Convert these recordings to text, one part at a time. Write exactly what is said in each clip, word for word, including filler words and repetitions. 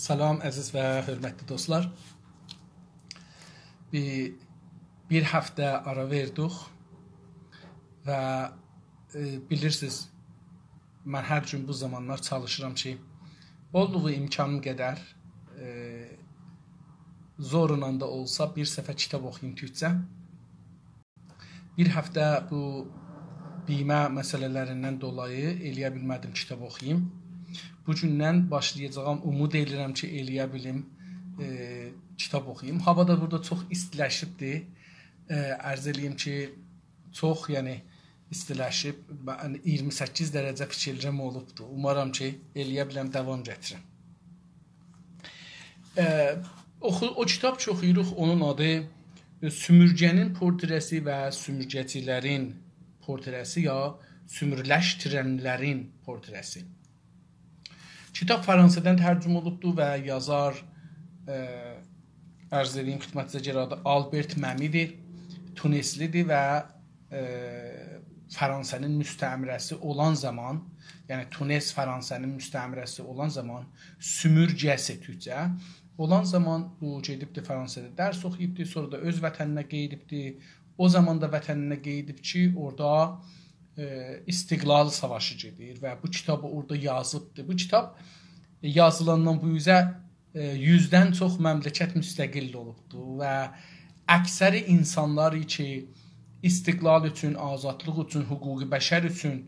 سلام، عزیز و حؤرمتلی دوستلار. بیر، بیر هفته آرا وئردیک و، ائ، بیلیرسینیز، من هر گون بو زامانلار چالیشیرام کی، اولدوغو امکانیم قدر، ائ، زورلا دا اولسا بیر صفحه کیتاب اوخویوم تورکجه. بیر هفته بو بیمه مسئله‌لریندن دولایی ائلیه بیلمه‌دیم کیتاب اوخویوم. بو گوندن باشلایاجاغام، اومود ائدیرم کی، ائلیه بیلیم، ائ، کیتاب اوخویوم. هاوا دا بورادا چوخ ایستیلشیبدیر. ائ، عرض ائله‌ییم کی، چوخ، یعنی، ایستیلشیب، یعنی، اییرمی سککیز درجه فیکیرلریم اولوبدور. اومارام کی، ائلیه بیلم، داوام گتیرم. ائ، اوخو-، او کیتاب کی اوخویوروق، اونون آدی، ائ، سومورگه‌نین پورتره‌سی و سومورگه‌چیلرین پورتره‌سی، یا سومورلشدیرنلرین پورتره‌سی. کیتاب فرانسه‌دن ترجمه اولوبدور و یازار، ائ، عرض ائدییم خدمتینیزه، گئری آدی آلبرت مئمی‌دیر، تونسلی‌دیر و ائ، فرانسه‌نین مستعمره‌سی اولان زامان، یعنی تونس فرانسه‌نین مستعمره‌سی اولان زامان، سومورگه‌سی تورکجه، اولان زامان بو گئدیبدی فرانسادا درس اوخویوبدو، سونرا دا اؤز وطنینه قئییدیبدی. او زامان دا وطنینه قئییدیب کی، اورادا، ائ، استقلال ساواشی گئدیر و بو کیتابی اورادا یازیبدی. بو کیتاب یازیلاندان بو اوزه ائ، یوزدن چوخ مملکت مستقل اولوبدو و اکثر اینسانلار کی، استقلال اوچون، آزادلیق اوچون، حقوق بشر اوچون،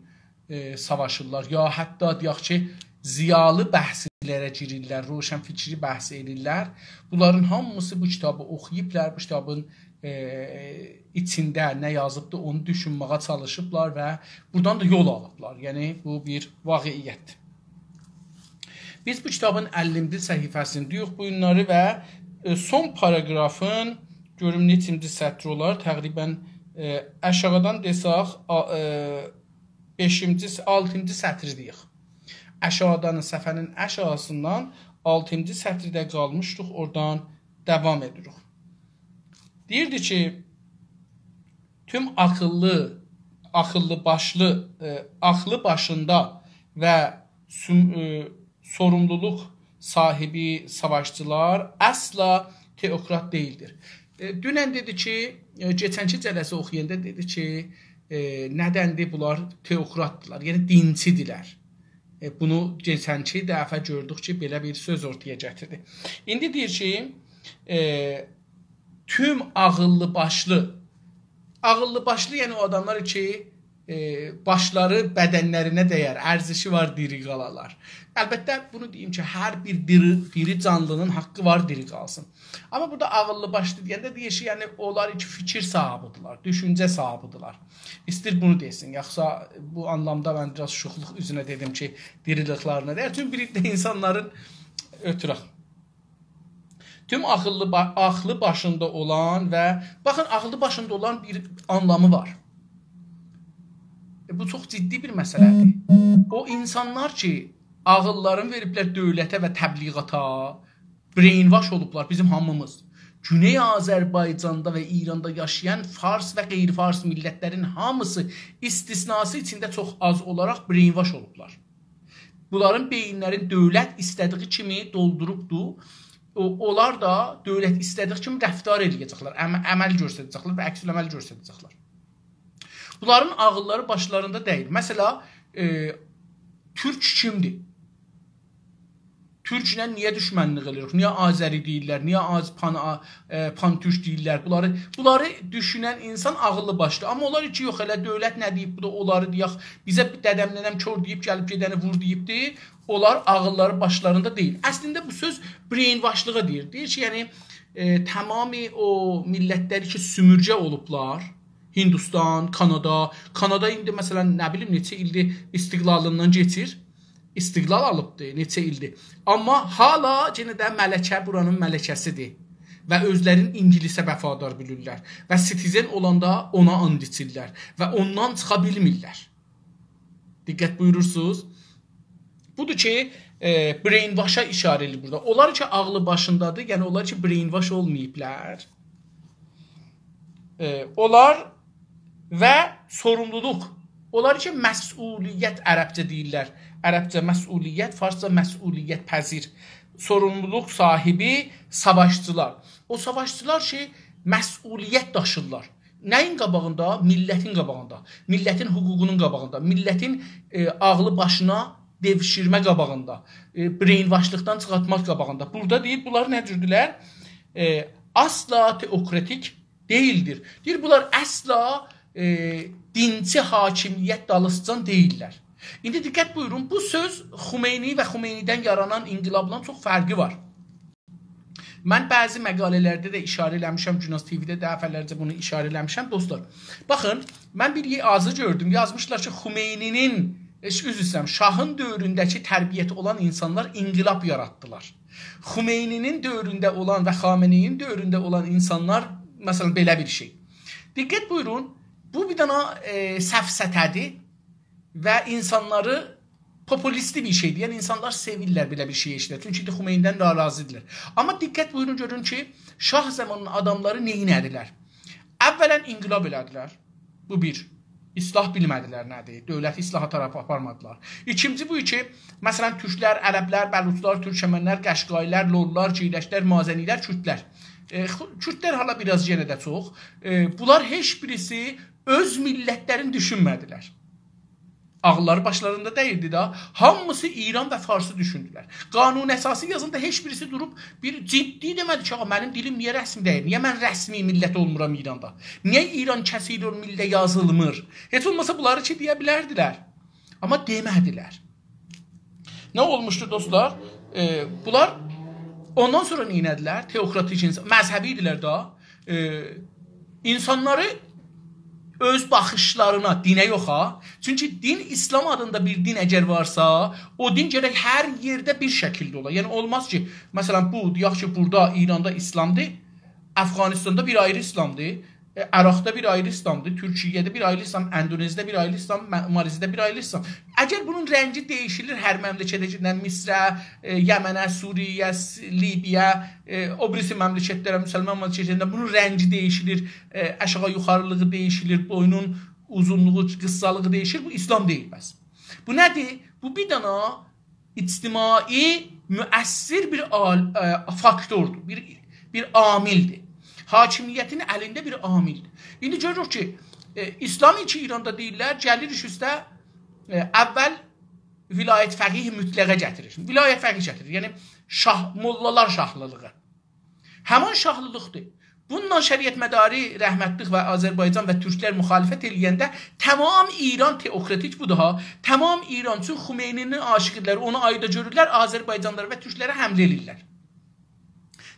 ائ، ساواشیرلار، یا حتی دئیک کی، ضیالی بحثلره گیریرلر، روشنفکری بحث ائدیرلر. بونلارین هامیسی بو کیتابی اوخویوبلار، بو کیتابین، ائ، ایچینده نه یازیبدی، اونو دوشونمه‌یه چالیشیبلار و بورادان دا یول آلیبلار. یعنی، بو بیر واقعیتدیر. بیز بو کیتابین الینجی صفحه‌سینی دئییک بو گونلری و، ائ، سون پاراگرافین، گؤروم نئچینجی سطر اولار، تقریباً، ائ، آشاغیدان دئسک، آ-، ائ، بئشینجی، آلتینجی سطری دئیک. آشاغیدان، صفحه‌نین آشاغیسیندان آلتینجی سطرده قالمیشدیق، اورادان داوام ائدیریک. دئییردی کی، توم عاغیللی، عاغیللی باشلی، ائ، عاغلی باشیندا و سوم-، ائ، سوروملولوق صاحیبی ساواشچیلار اصلا تئوکرات دئییلدیر. ائ، دونن دئدی کی، ائ، کئچنکی جلسه اوخویاندا دئدی کی، ائ، ندندیر بونلار تئوکراتدیلار، یعنی دینچی‌دیرلر. ائ، بونو کئچنکی دفعه گؤردوک کی، بئله بیر سؤز اورتایا گتیردی. ایندی دئییر کی، ائ، توم عاغیللی باشلی، عاغیللی باشلی، یعنی او آداملار کی، ائ، باشلاری بدنلرینه دیر، ارزشی وار، دیری قالالار. البته، بونو دئییم کی، هر بیر دیری، دیری جانلی‌نین حاققی وار، دیری قالسین. آمما بورادا عاغیللی باشلی دئینده دئییر کی، یعنی، اونلار کی، فیکیر صاحیبی‌دیرلر، دوشونجه صاحیبی‌دیرلر. ایستیر بونو دئسین، یوخسا بو آنلامدا من بیر آز شوخلوق اوزونه دئدیم کی، دیریلیکلرینه دیر. چونکی بیر ده اینسانلارین اؤتورک. توم عاغیللی با-، عاغلی باشیندا اولان و، باخین، عاغلی باشیندا اولان بیر آنلامی وار. ائ، بو چوخ جدی بیر مسئله‌دیر. او اینسانلار کی، عاغیللارینی وئریبلر دؤولته و تبلیغاتا، brainwash اولوبلار بیزیم هامیمیز. گونئی آذربایجاندا و ایراندا یاشایان فارس و غیر فارس میللتلرین هامیسی، استثناسی ایچینده چوخ آز اولاراق brainwash اولوبلار. بونلارین بئیینلرین دؤولت ایسته‌دیگی کیمی دولدوروبدو. او، اونلار دا دؤولت ایسته‌دیگی کیمی رفتار ائله‌یه‌جکلر، عم-، عمل گؤستره‌جکلر و عکس‌العمل گؤستره‌جکلر. بونلارین عاغیللاری باشلاریندا دئییل. مثلا، ائ، تورک کیمدیر؟ تورکله نییه دوشمنلیک ائله‌ییریک؟ نییه آذری دئییرلر؟ نییه آز-، پان-، آ-، ائ، پان‌تورک دئییرلر؟ بونلاری، بونلاری دوشونن اینسان عاغیللی باشلی. آمما اونلار کی، یوخ، ائله دؤولت نه دئییب، بو دا اونلاری دئیک، بیزه دده‌م ننه‌م کور دئییب، گلیب گئدنی وور دئییبدی. اونلار عاغیللاری باشلاریندا دئییل. اصلینده بو سؤز brainwash-لیغا دئییر. دئییر کی، یعنی، ائ، تمامی او میللتلری کی، سومورگه اولوبلار، هیندوستان، کانادا. کانادا ایندی، مثلا، نه بیلیم، نئچه ایلدیر استقلالیندان کئچیر. استقلال آلیبدی، نئچه ایلدیر. آمما هالا یئنه ده ملکه بورانین ملکه‌سیدیر. و اؤزلرینی اینگیلیسه وفادار بیلیرلر. و citizen اولاندا اونا آند ایچیرلر. و اوندان چیخا بیلمیرلر. دقت بویورورسونوز. بودور کی، ائ، brainwash-ا ایشاره ائدیر بورادا. اونلار کی، عاغلی باشیندادیر، یعنی اونلار کی، brainwash اولماییبلار. ائ، اونلار و سوروملولوق. اونلار کی، مسئولیت عربجه دئییرلر. عربجه مسئولیت، فارسجا مسئولیت‌پذیر. سوروملولوق صاحیبی ساواشچیلار. او ساواشچیلار کی، مسئولیت داشیرلار. نه‌یین قاباغیندا؟ میللتین قاباغیندا، میللتین حقوقونون قاباغیندا، میللتین، ائ، عاغلی باشینا دئوشیرمه قاباغیندا، ائ، brainwashلیقدان چیخارتماق قاباغیندا. بورادا دئییر، بونلار نه جوردولر؟ ائ، اصلا تئوکراتیک دئییلدیر. دئییر، بونلار اصلا، ائ، دینچی حاکمیت دالیسیجان دئییللر. ایندی دقت بویورون، بو سؤز خمینی و خمینی‌دن یارانان انقلابلا چوخ فرقی وار. من بعضی مقاله‌لرده ده ایشاره ائله‌میشم، گوناز تی‌وی‌ده دفعه‌لرجه بونو ایشاره ائله‌میشم. دوستلار، باخین، من بیر یازی گؤردوم. یازمیشلار کی، خمینی‌نین، ائ، عذر ایسته‌ییرم، شاهین دؤورونده‌کی تربیتی اولان اینسانلار انقلاب یاراتدیلار. خمینی‌نین دؤورونده اولان و خامنه‌ای‌نین دؤورونده اولان اینسانلار، مثلا، بئله بیر شئی. دقت بویورون، بو بیر دنه، ائ، سفسطه‌دیر و اینسانلاری پوپولیستی بیر شئیدیر. یعنی، اینسانلار سئویرلر بئله بیر شئی ائشیتسه. چونکی ده خمینی‌دن ناراضی‌دیرلار. آمما دقت بویورون، گؤرون کی، شاه زامانینین آداملاری نئینه‌دیلر؟ اولا انقلاب ائله‌دیلر. بو بیر. اصلاح بیلمه‌دیلر نه‌دیر. دؤولتی اصلاحا طرف آپارمادیلار. ایکینجی بو کی، مثلا، تورکلر، عربلر، بلوچلار، تورکمنلر، قشقایی‌لر، لورلار، گیلکلر، مازنی‌لر، کوردلر. ائ، خو-، کوردلر حالا بیر آز یئنه ده چوخ. ائ، بونلار هئچ بیریسی اؤز میللتلرینی دوشونمه‌دیلر. عاغیللاری باشلاریندا دئییلدی ده، هامیسی ایران و فارسی دوشوندولر. قانون اساسی یازاندا هئچ بیریسی دوروب بیر جدی دئمه‌دی کی، «آغا، منیم دیلیم نییه رسمی دئییل؟ نییه من رسمی میللت اولمورام ایراندا؟ نییه ایران کثیرالمله یازیلمیر؟» هئچ اولماسا بونلاری کی، دئیه بیلردیلر. آمما دئمه‌دیلر. نه اولموشدو، دوستلار؟ ائ، بونلار اوندان سونرا نئینه‌دیلر؟ تئوکراتیک اینسان، مذهبی ایدیلر ده. ائ، اینسانلاری اؤز باخیشلارینا، دینه یوخ ها. چونکی دین، ایسلام آدیندا بیر دین اگر وارسا، او دین گرک هر یئرده بیر شکیلده اولا. یعنی اولماز کی، مثلا، بو، دئیک کی، بورادا، ایراندا ایسلامدیر، افغانستاندا بیر آیری ایسلامدیر، ائ، عراقدا بیر آیری ایسلامدیر، تورکیه‌ده بیر آیری ایسلام، اندونزی‌ده بیر آیری ایسلام، م-، مالیزی‌ده بیر آیری ایسلام. اگر بونون رنگی دییشیلیر هر مملکته کی، نه مصره، ائ، یمنه، سوریه، س-، لیبیا، ائ، او بیریسی مملکتلره، مسلمان مملکتلرینده بونون رنگی دییشیلیر، ائ، آشاغی یوخاریلیغی دییشیلیر، بوینون اوزونلوغو، قیسسالیغی دییشیر، بو ایسلام دئییل بس. بو نه‌دیر؟ بو بیر دنه اجتماعی مؤثر بیر عال-، ائ، فاکتوردور، بیر، بیر عاملدیر. حاکمیتین الینده بیر عاملدیر. ایندی گؤروروک کی، ائ، ایسلام کی ایراندا دئییرلر، گلیریک اوسته، ائ، اول ولایت فقیه مطلقه گتیریر. ولایت فقیه گتیریر. یعنی، شاه، موللالار شاهلیلیغی. همان شاهلیلیقدیر. بونونلا شریعتمداری، رحمتلیک و آذربایجان و تورکلر مخالفت ائله‌ینده تمام ایران تئوکراتیک بودور ها. تامام ایران، چون خمینی‌نین عاشیقی‌دیرلر، اونو آیدا گؤرورلر، آذربایجانلیلارا و تورکلره حمله ائله‌ییرلر.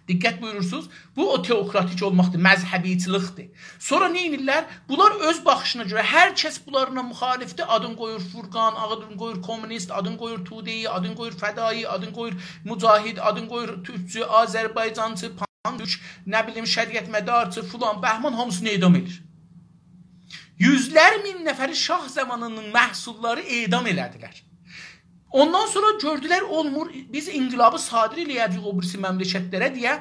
دقت بویورورسونوز، بو او تئوکراتیک اولماقدیر، مذهبیچیلیکدیر. سونرا نه ائدیرلر؟ بونلار اؤز باخیشینا گؤره هر کس بونلارلا مخالفدیر، آدین قویور فرقان، آدین قویور کمونیست، آدین قویور توده‌ای، آدین قویور فدایی، آدین قویور مجاهد، آدین قویور تورکچو، آذربایجانچی، پان‌تورک، نه بیلیم، شریعتمدارچی، فلان، بهمان، هامیسینی اعدام ائدیر. یوزلر مین نفری شاه زامانینین محصوللاری اعدام ائله‌دیلر. اوندان سونرا گؤردولر، اولمور، بیز انقلابی صادر ائله‌یه‌جه‌ییک او بیریسی مملکتلره دئیه،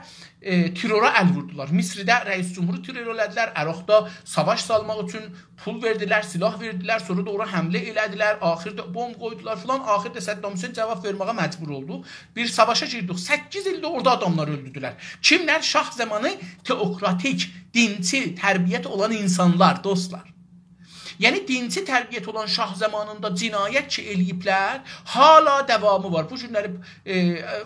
ائ، ترورا ال ووردولار. مصرده رئیس جمهورو ترور ائله‌دیلر، عراقدا ساواش سالماق اوچون پول وئردیلر، سیلاح وئردیلر، سونرا دا اورا حمله ائله‌دیلر، آخیردا بمب قویدولار فلان، آخیردا صدام حسین جواب وئرمه‌یه مجبور اولدو. بیر ساواشا گیردیک، سککیز ایلده اورادا آداملار اؤلدوردولر. کیملر؟ شاه زامانی تئوکراتیک، دینچی تربیت اولان اینسانلار، دوستلار. یعنی، دینچی تربیت اولان شاه زامانیندا جنایت کی ائله‌ییبلر، حالا داوامی وار. بو گونلری، ائ، ائ،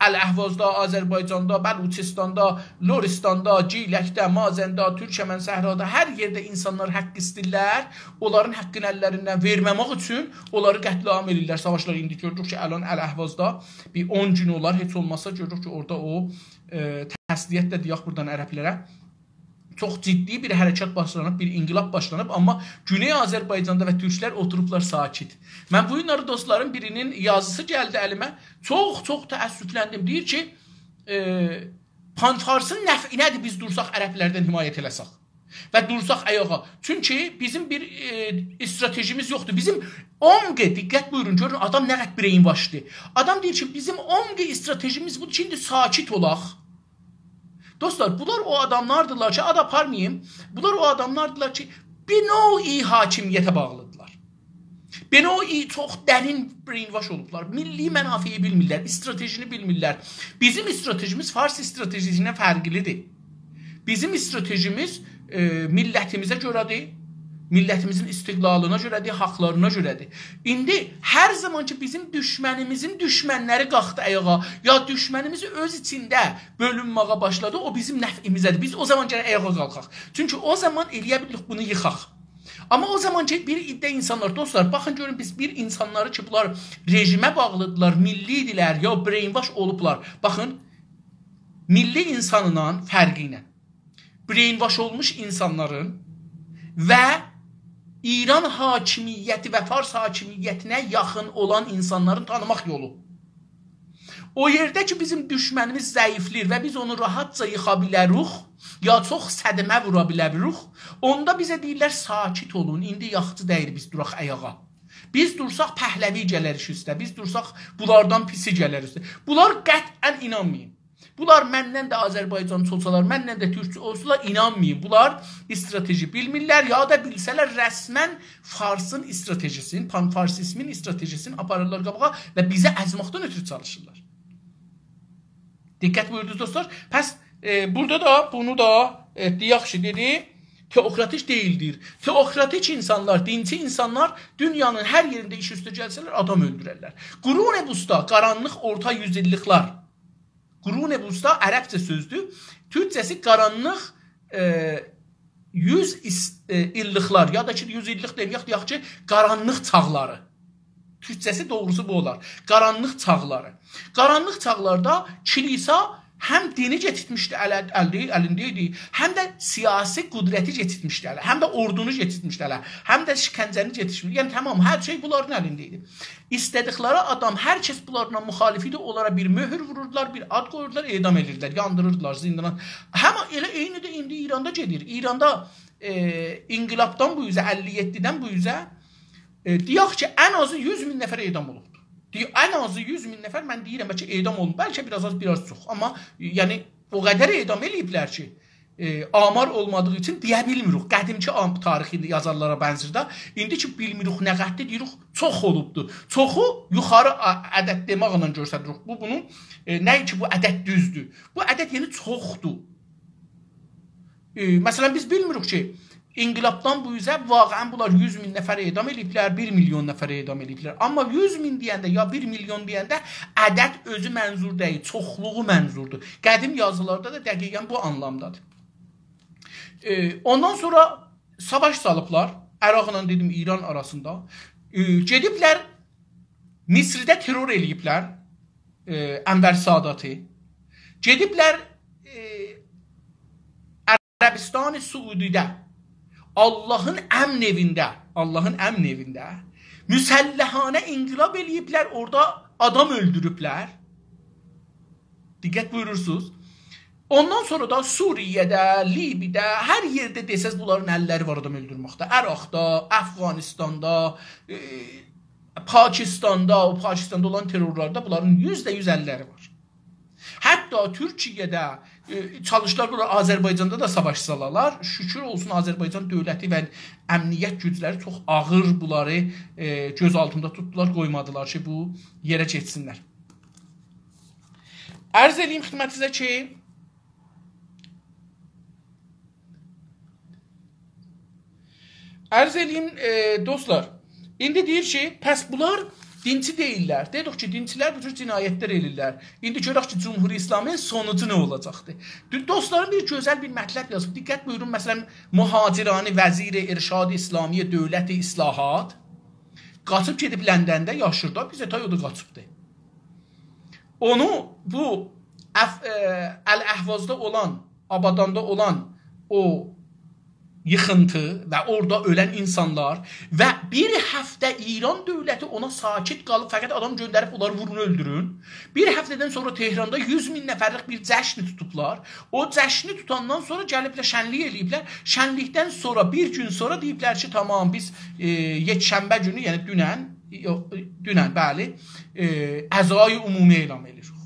الاحوازدا، آذربایجاندا، بلوچستاندا، لرستاندا، گیلکده، مازنده، تورکمن صحرادا، هر یئرده اینسانلار حق ایسته‌ییرلر، اونلارین حقینی اللریندن وئرمه‌مک اوچون اونلاری قتل‌عام ائله‌ییرلر. ساواشلار ایندی گؤردوک کی، الان الاحوازدا بیر اون گون اولار، هئچ اولماسا گؤروروک کی، اورادا او، ائ، تسلیت ده دئیک بورادان عربلره. چوخ جدی بیر حرکت باشلانیب، بیر انقلاب باشلانیب، آمما گونئی آذربایجاندا و تورکلر اوتوروبلار ساکت. من بو گونلری دوستلارین بیرینین یازیسی گلدی الیمه. چوخ، چوخ تأسفلندیم. دئییر کی، ائ، پان‌فارسین نفعینه‌دیر بیز دورساق عربلردن حمایت ائله‌سک و دورساق آیاغا. چونکی بیزیم بیر، ائ، استراتژیمیز یوخدور. بیزیم عمق، دقت بویورون، گؤرون آدام نه قدر brainwashدیر. آدام دئییر کی، بیزیم عمق استراتژیمیز بودور کی، ایندی ساکت اولاق. دوستلار، بونلار او آداملاردیلار کی، آد آپارماییم، بونلار او آداملاردیلار کی، بیر نوع حاکمیته باغلیدیرلار. به نوعی چوخ درین brainwash اولوبلار. میللی منافعی بیلمیرلر، استراتژینی بیلمیرلر. بیزیم استراتژیمیز فارس استراتژی‌سیندن فرقلی‌دیر. بیزیم استراتژیمیز، ائ، میللتیمیزه گؤره‌دیر، میللتیمیزین استقلالینا گؤره‌دیر، حاقلارینا گؤره‌دیر. ایندی هر زامان کی، بیزیم دوشمنیمیزین دوشمنلری قالخدی آیاغا، یا دوشمنیمیز اؤز ایچینده بؤلونمه‌یه باشلادی، او بیزیم نفعیمیزه‌دیر. بیز او زامان گرک آیاغا قالخاق. چونکی او زامان ائلیه بیلیریک بونو ییخاق. آمما او زامان کی، بیر عده اینسانلار، دوستلار، باخین گؤرون، بیز بیر اینسانلاری کی، بونلار رژیمه باغلی‌دیرلار، میللی ایدیلر، یا brainwash اولوبلار. باخین، میللی اینسانلا فرقی ایله brainwash اولموش اینسانلارین و ایران حاکمیتی و فارس حاکمیتینه یاخین اولان اینسانلارین تانیماق یولو. او یئرده کی، بیزیم دوشمنیمیز ضعیفله‌ییر و بیز اونو راحتجا ییخا بیلریک، یا چوخ صدمه وورا بیلریک، اوندا بیزه دئییرلر: «ساکت اولون، ایندی یاخشی دئییل بیز دوراق آیاغا. بیز دورساق پهلوی گلریک اوسته، بیز دورساق بونلاردان پیسی گلر اوسته.» بونلار قطعاً اینانمایین. بونلار مندن ده آذربایجانچی اولسالار، مندن ده تورکچو اولسالار، اینانمایین. بونلار استراتژی بیلمیرلر، یا دا بیلسه‌لر رسماً فارسین استراتژی‌سینی، پان‌فارسیزمین استراتژی‌سینی آپاریرلار قاباغا و بیزی ازماقدان اؤترو چالیشیرلار. دقت بویوردونوز، دوستلار. پس، ائ، بورادا دا، بونو دا، ائ، دئیک کی، دئدی، تئوکراتیک دئییلدیر. تئوکراتیک اینسانلار، دینچی اینسانلار دونیانین هر یئرینده ایش اوسته گلسه‌لر، آدام اؤلدوررلر. قرون وسطی، قارانلیق اورتا یوز ایللیکلر. قرون وسطی عربجه سؤزدور. تورکجه‌سی قارانلیق، ائ، یوز ایس-، ائ، ایللیکلر، یا دا کی، یوز ایللیک دئمه‌یک، دئیک کی، قارانلیق چاغلاری. تورکجه‌سی دوغروسو بو اولار. قارانلیق چاغلاری. قارانلیق چاغلاردا کلیسا هم دینی گئتیرتمیشدی اله، الده، الینده ایدی، هم ده سیاسی قدرتی گئتیرتمیشدی اله، هم ده اوردونو گئتیرتمیشدی اله، هم ده شکنجه‌نی گئتیرتمیشدی. یعنی، تمام، هر شئی بونلارین الینده ایدی. ایسته‌دیکلری آدام، هر کس بونلارلا مخالف ایدی، اونلارا بیر مؤهور ووروردولار، بیر آد قویوردولار، اعدام ائدیردیلر، یاندیریردیلار، زیندانا. هم ائله عینی ده ایندی ایراندا گئدیر. ایراندا، ائ، انقلابدان بو اوزه، اللی یئددیدن بو اوزه، ائ، دئیک کی، ان آزی یوز مین نفر اعدام اولوبدور. دئ-، ان آزی یوز مین نفر، من دئییرم، بلکه اعدام اولوب، بلکه بیر آز آز، بیر آز چوخ. آمما، یعنی، او قدر اعدام ائله‌ییبلر کی، ائ، آمار اولمادیغی اوچون دئیه بیلمیریک. قدیمکی آم-، تاریخی یازارلارا بنزیر ده. ایندی کی، بیلمیریک نه قدردیر، دئییریک، چوخ اولوبدور. چوخو یوخاری ع-، عدد دئمکله گؤستریریک. بو، بونون، ائ، نه کی، بو عدد دوزدور. بو عدد، یعنی، چوخدور. ائ، مثلا، بیز بیلمیریک کی، انقلابدان بو اوزه واقعاً بونلار یوز مین نفر اعدام ائله‌ییبلر، بیر میلیون نفر اعدام ائله‌ییبلر. آمما یوز مین دئینده، یا بیر میلیون دئینده عدد اؤزو منظور دئییل، چوخلوغو منظوردور. قدیم یازیلاردا دا دقیقاً بو آنلامدادیر. ائ، اوندان سونرا ساواش سالیبلار عراقلا، دئدیم، ایران آراسیندا. ائ، گئدیبلر مصرده ترور ائله‌ییبلر، ائ، انور ساداتی. گئدیبلر، ائ، عربستان سعودی‌ده، آللاهین امن ائوینده، آللاهین امن ائوینده مسلحانه انقلاب ائله‌ییبلر، اورادا آدام اؤلدوروبلر. دقت بویورورسونوز. اوندان سونرا دا سوریه‌ده، لیبی‌ده، هر یئرده دئسز، بونلارین اللری وار آدام اؤلدورمکده. عراقدا، افغانستاندا، ائ، پاکستاندا، او پاکستاندا اولان ترورلاردا بونلارین یوزده یوز اللری وار. حتی تورکیه‌ده، ائ، چالیشدیلار، بونلار آذربایجاندا دا ساواش سالالار. شوکور اولسون، آذربایجان دؤولتی و امنیت گوجلری چوخ آغیر بونلاری، ائ، گؤز آلتیندا توتدولار، قویمادیلار کی، بو یئره گئتسینلر. عرض ائله‌ییم خدمتینیزه کی، عرض ائله‌ییم، ائ، دوستلار، ایندی دئییر کی، پس بونلار دینچی دئییللر. دئدیک کی، دینچیلر بو جور جنایتلر ائله‌ییرلر. ایندی گؤرک کی، جمهوری اسلامی‌نین سونوجو نه اولاجاقدیر؟ دو-، دوستلاریم بیر گؤزل بیر مطلب یازیب. دقت بویورون، مثلا، مهاجرانی، وزیر ارشاد اسلامی دولت اصلاحات، قاچیب گئدیب لندنده یاشیر دا، بیزه تای او دا قاچیبدی. اونو بو اف-، ائ، الاحوازدا اولان، آباداندا اولان او ییخینتی و اورادا اؤلن اینسانلار و بیر هفته ایران دؤولتی اونا ساکت قالیب، فقط آدام گؤندریب، اونلاری وورون، اؤلدورون. بیر هفته‌دن سونرا تهراندا یوز مین نفرلیک بیر جشنی توتوبلار. او جشنی توتاندان سونرا گلیبلر، شنلیک ائله‌ییبلر. شنلیکدن سونرا، بیر گون سونرا دئییبلر کی، تمام، بیز، ائ، یکشنبه گونو، یعنی دونن، یوخ، دونن، بلی، ائ، عزای عمومی اعلان ائدیریک.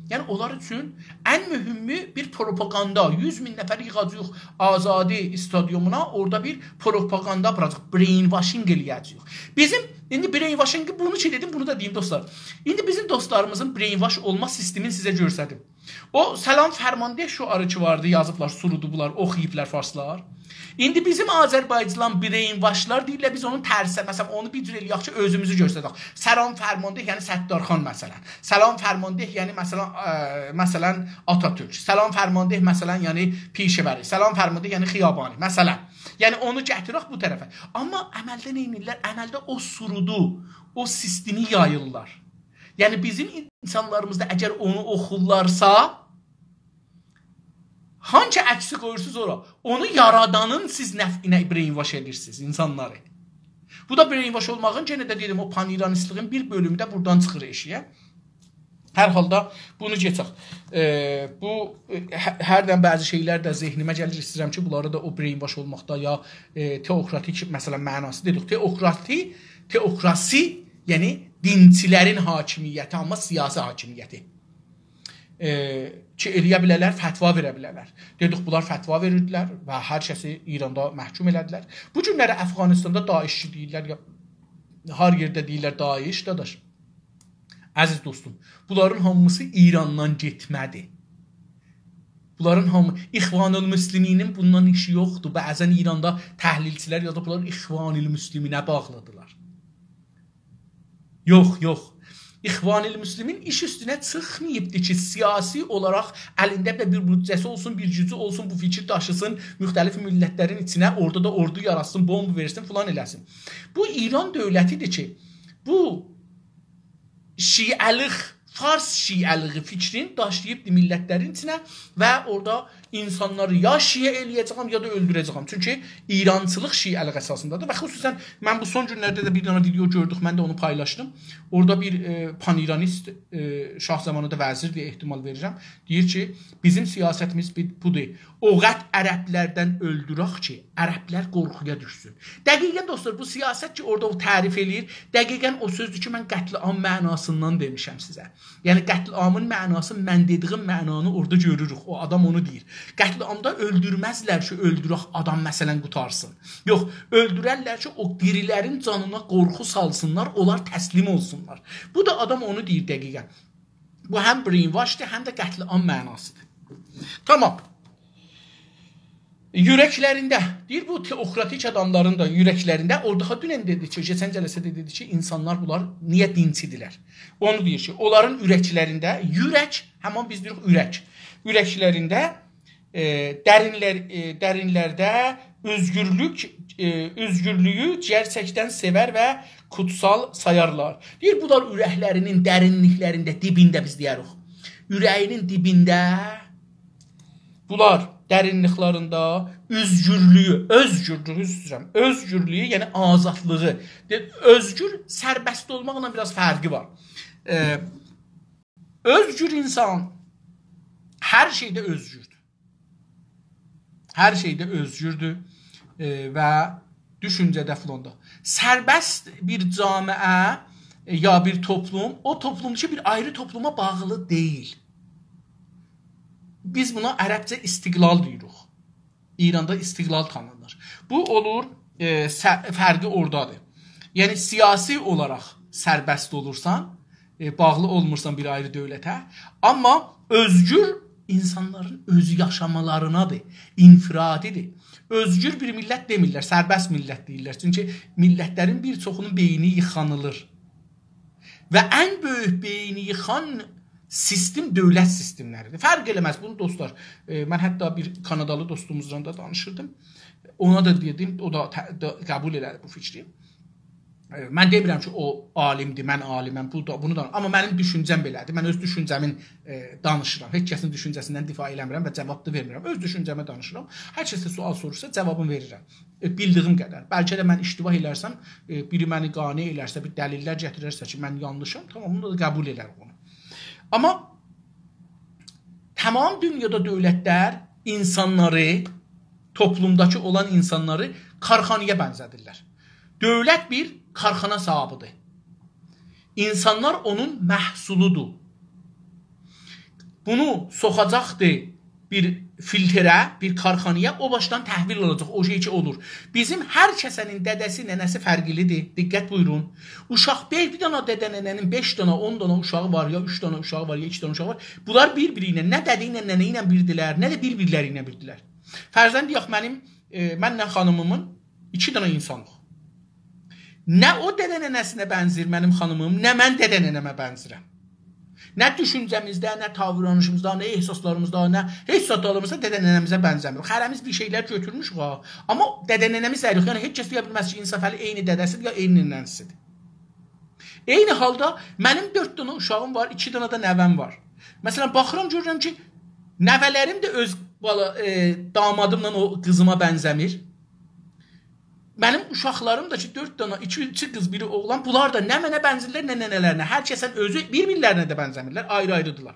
یعنی، اونلار اوچون ان مهمی بیر پروپاگاندا، یوز مین نفر ییغاجاغیق آزادی استادیومونا، اورادا بیر پروپاگاندا آپاراجاق، brainwashing ائله‌یه‌جه‌ییک. بیزیم، ایندی brainwashing، بونو کی دئدیم، بونو دا دئییم، دوستلار. ایندی بیزیم دوستلاریمیزین brainwash اولما سیستمینی سیزه گؤستریم. او «سلام فرمانده» شعاری کی واردی، یازیبلار، سرودو بونلار، اوخویوبلار فارسلار. ایندی بیزیم آذربایجان brainwashلار دئییرلر، بیز اونون ترسه، مثلا، اونو بیر جور ائله‌یک کی، اؤزوموزو گؤسترک. «سلام فرمانده»، یعنی ستارخان، مثلا. «سلام فرمانده»، یعنی، مثلا، اه، مثلا، آتاتورک. «سلام فرمانده»، مثلا، یعنی پیشه‌وری. «سلام فرمانده»، یعنی خیابانی، مثلا. یعنی اونو گتیرک بو طرفه. آمما عملده نه ائدیرلر؟ عملده او سرودو، او سیستمی یاییرلار. یعنی بیزیم اینسانلاریمیز دا اگر اونو اوخورلارسا، هانسی عکسی قویورسونوز اورا، اونو یارادانین سیز نفعینه brainwash ائدیرسینیز اینسانلاری. بو دا brainwash اولماغین، یئنه ده دئدیم، او پان‌ایرانیستلیغین بیر بؤلومو ده بورادان چیخیر ائشییه. هر حالدا بونو کئچک. ائ، بو، ائ، هه-، هردن بعضی شئیلر ده ذهنیمه گلیر، ایسته‌ییرم کی، بونلاری دا او brainwash اولماقدا یا، ائ، تئوکراتیک، مثلا، معناسی دئدیک. تئوکراتی، تئوکراسی، یعنی دینچیلرین حاکمیتی، آمما سیاسی حاکمیتی. ائ، کی، ائله‌یه بیلرلر، فتوا وئره بیلرلر. دئدیک، بونلار فتوا وئریردیلر و هر کسی ایراندا محکوم ائله‌دیلر. بو گونلری افغانستاندا داعشچی دئییرلر، یا، هر یئرده دئییرلر داعش، داداش. عزیز دوستوم، بونلارین هامیسی ایراندان گئتمه‌دی. بونلارین هامی-، اخوان‌المسلمینین بوندان ایشی یوخدور. بعضا ایراندا تحلیلچیلر یازیبلار، اخوان‌المسلمینه باغلیدیرلار. یوخ، یوخ. اخوان‌المسلمین ایش اوستونه چیخماییبدی کی، سیاسی اولاراق الینده بیر بودجه‌سی اولسون، بیر گوجو اولسون، بو فیکیر داشیسین، مختلف میللتلرین ایچینه، اورادا دا اوردو یاراتسین، بومب وئرسین، فلان ائله‌سین. بو ایران دؤولتیدیر کی، بو شیعه‌لیق، فارس شیعه‌لیغی فیکرین داشلاییبدی میللتلرین ایچینه و اورادا اینسانلاری یا شیعه ائله‌یه‌جه‌یم، یا دا اؤلدوره‌جه‌یم. چونکی ایرانچیلیق شیعه‌لیق اساسیندادیر و خصوصا من بو سون گونلرده ده بیر دنه ویدئو گؤردوک، من ده اونو پایلاشدیم. اورادا بیر، ائ، پان‌ایرانیست، ائ، شاه زامانی دا وزیردیر، احتمال وئریرم. دئییر کی، بیزیم سیاستیمیز بی-، بودور. او قدر عربلردن اؤلدورک کی، عربلر قورخویا دوشسون. دقیقا، دوستلار، بو سیاست کی، اورادا او تعریف ائله‌ییر، دقیقا او سؤزدور کی، من قتل‌عام معناسیندان دئمیشم سیزه. یعنی، قتل‌عامین معناسی، من دئدیگیم معنانی اورادا گؤروروک. او آدام اونو دئییر. قتل‌عامدا اؤلدورمزلر کی، اؤلدورک، آدام، مثلا، قوتارسین. یوخ، اؤلدوررلر کی، او دیریلرین جانینا قورخو سالسینلار، اونلار تسلیم اولسونلار. بو دا آدام اونو دئییر دقیقا. بو هم brainwashدیر، هم ده قتل‌عام معناسیدیر. تامام. اورکلرینده، دئییر، بو تئوکراتیک آداملارین دا اورکلرینده، او داها دونن دئدی کی، کئچن جلسه‌ده دئدی کی، اینسانلار بونلار نییه دینچیدیرلر؟ اونو دئییر کی، اونلارین اورکلرینده، اورک، همین بیز دئییریک اورک، اورکلرینده، ائ، درینلر، ائ، درینلرده اؤزگورلوک، ائ، اؤزگورلویو گئرچکدن سئور و کوتسال سایارلار. دئییر، بونلار اورکلرینین درینلیکلرینده، دیبینده بیز دئیه‌ریک. اوره‌یینین دیبینده بونلار درینلیکلرینده اؤزگورلویو، اؤزگورلویو، عذر ایسته‌ییرم، اؤزگورلویو، یعنی آزادلیغی. دئ-، اؤزگور، سربست اولماقلا بیر آز فرقی وار. ائ، اؤزگور اینسان هر شئیده اؤزگوردور. هر شئیده اؤزگوردور، ائ، و دوشونجه‌ده فلان دا. سربست بیر جامعه، ائ، یا بیر توپلوم، او توپلوم کی، بیر آیری توپلوما باغلی دئییل. بیز بونا عربجه استقلال دئییریک. ایراندا استقلال تانینیر. بو اولور، ائ، سه-، فرقی اورادادیر. یعنی، سیاسی اولاراق سربست اولورسان، ائ، باغلی اولمورسان بیر آیری دؤولته. آمما اؤزگور اینسانلارین اؤزو یاشامالارینادیر، انفرادیدیر. اؤزگور بیر میللت دئمیرلر، سربست میللت دئییرلر. چونکی میللتلرین بیر چوخونون بئینی ییخانیلیر. و ان بؤیوک بئینی ییخان سیستم دؤولت سیستملریدیر. فرق ائله‌مز بونو، دوستلار. ائ، من حتی بیر کانادالی دوستوموزلا دا دانیشیردیم. اونا دا دئدیم، او دا ته-، دا قبول ائله‌دی بو فیکری. ائ، من دئمیرم کی، او عالیمدیر، من عالیمم، بو دا، بونو دا، آمما منیم دوشونجه‌م بئله‌دیر. من اؤز دوشونجه‌مین، ائ، دانیشیرام. هئچ کسین دوشونجه‌سیندن دفاع ائله‌میرم و جواب دا وئرمیرم. اؤز دوشونجه‌می دانیشیرام. هر کس ده سؤال سوروشسا، جوابینی وئریرم. ائ، بیلدیگیم قدر. بلکه ده من اشتباه ائلرسم، ائ، بیری منی قانع ائلرسه، بیر دلیللر گتیررسه کی، من یانلیشام، تامام، اونو دا قبول ائله‌رم اونو. آمما تمام دونیادا دؤولتلر اینسانلاری، توپلومداکی اولان اینسانلاری کارخانایا بنزه‌دیرلر. دؤولت بیر کارخانا صاحابیدیر. اینسانلار اونون محصولودور. بونو سوخاجاقدی بیر فیلتره، بیر کارخانایا، او باشدان تحویل آلاجاق، او شئی کی اولور. بیزیم هر کسه‌نین دده‌سی، ننه‌سی فرقلی‌دیر. دقت بویورون. اوشاق، بیر، بیر دنه دده ننه‌نین بئش دنه، اون دنه اوشاغی وار، یا اوچ دنه اوشاغی وار، یا ایکی دنه اوشاغی وار. بونلار بیر-بیری ایله، نه دده ایله، ننه ایله بیردیلر، نه ده بیر-بیرلری ایله بیردیلر. فرضاً دئیک، منیم، ائ، منله خانیمیمین ایکی دنه اینسانیق. نه او دده ننه‌سینه بنزیر منیم خانیمیم، نه من دده ننه‌مه بنزیرم. نه دوشونجه‌میزده، نه داورانیشیمیزدا، نه احساسلاریمیزدا، نه هئچ زادلاریمیزدا دده ننه‌میزه بنزه‌میریک. هره‌میز بیر شئیلر گؤتورموشوک ها. آمما دده ننه‌میز ده یوخ. یعنی هئچ کس دئیه بیلمز کی، انصافعلی عینی دده‌سیدیر یا عینی ننه‌سیدیر. عینی حالدا منیم دؤرد دنه اوشاغیم وار، ایکی دنه ده نوه‌م وار. مثلاً، باخیرام، گؤرورم کی، نوه‌لریم ده اؤز بالا، ائ، دامادیملا او قیزیما بنزه‌میر. منیم اوشاقلاریم دا کی، دؤرد دنه، ایکی، ایکی قیز، بیری اوغلان، بونلار دا نه منه بنزیرلر، نه ننه‌لرینه. هر کسن اؤزو، بیر-بیرلرینه ده بنزه‌میرلر، آیری-آیریدیرلار.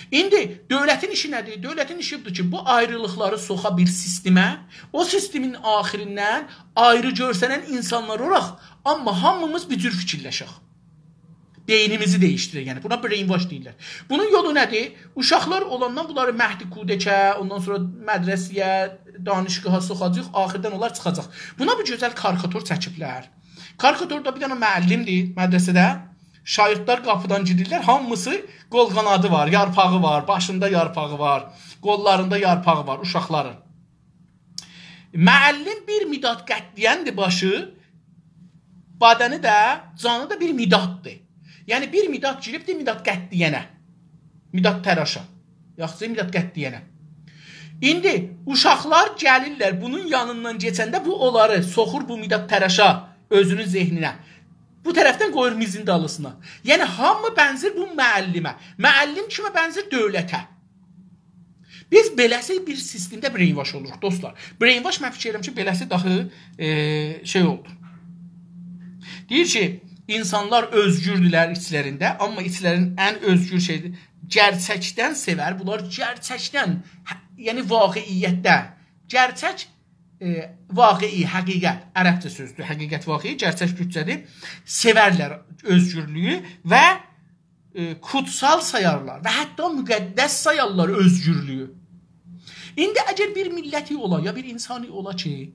ایندی دؤولتین ایشی نه‌دیر؟ دؤولتین ایشی بودور کی، بو آیریلیقلاری سوخا بیر سیستمه، او سیستمین آخیریندن آیری گؤرسنن اینسانلار اولاراق، آمما هامیمیز بیر جور فیکیرلشک. بئینیمیزی دییشدیرک، یعنی بونا brainwash دئییرلر. بونون یولو نه‌دیر؟ اوشاقلار اولاندان بونلاری مهد کودکه، اوندان سونرا مدرسه‌یه، دانشگاها سوخاجاغیق، آخیردان اونلار چیخاجاق. بونا بیر گؤزل کاریکاتور چکیبلر. کاریکاتوردا بیر دنه معلم‌دیر مدرسه‌ده. شاگیردلر قاپیدان گیریرلر، هامیسی قول قانادی وار، یارپاغی وار، باشیندا یارپاغی وار، قوللاریندا یارپاغی وار اوشاقلارین. معلم بیر مداد قتله‌یندیر باشی، بدنی ده، جانی دا بیر مداددیر. یعنی بیر مداد گیریبدیر مداد قتله‌ینه. مداد تراشا. یاخشی، مداد قتله‌ینه. ایندی اوشاقلار گلیرلر، بونون یانیندان کئچنده بو اونلاری سوخور بو مداد تراشا اؤزونون ذهنینه. بو طرفدن قویور میزین دالیسینا. یعنی هامی بنزیر بو معلمه. معلم کیمه بنزیر؟ دؤولته. بیز بئله‌سی بیر سیستمده brainwash اولوروق، دوستلار. Brainwash، من فیکیر ائدیرم کی، بئله‌سی داخی، ائ، شئی اولدو. دئییر کی، اینسانلار اؤزگوردولر ایچلرینده، آمما ایچلرین ان اؤزگور شئیدیر. گئرچکدن سئور، بونلار گئرچکدن، هه، یعنی واقعیتده، گئرچک، ائ، واقعی، حقیقت، عربجه سؤزدور، حقیقت واقعی، گئرچک تورکجه‌دیر. سئورلر اؤزگورلویو و ائ، کوتسال سایارلار و حتی مقدس سایارلار اؤزگورلویو. ایندی اگر بیر میللتی اولا، یا بیر اینسانی اولا کی،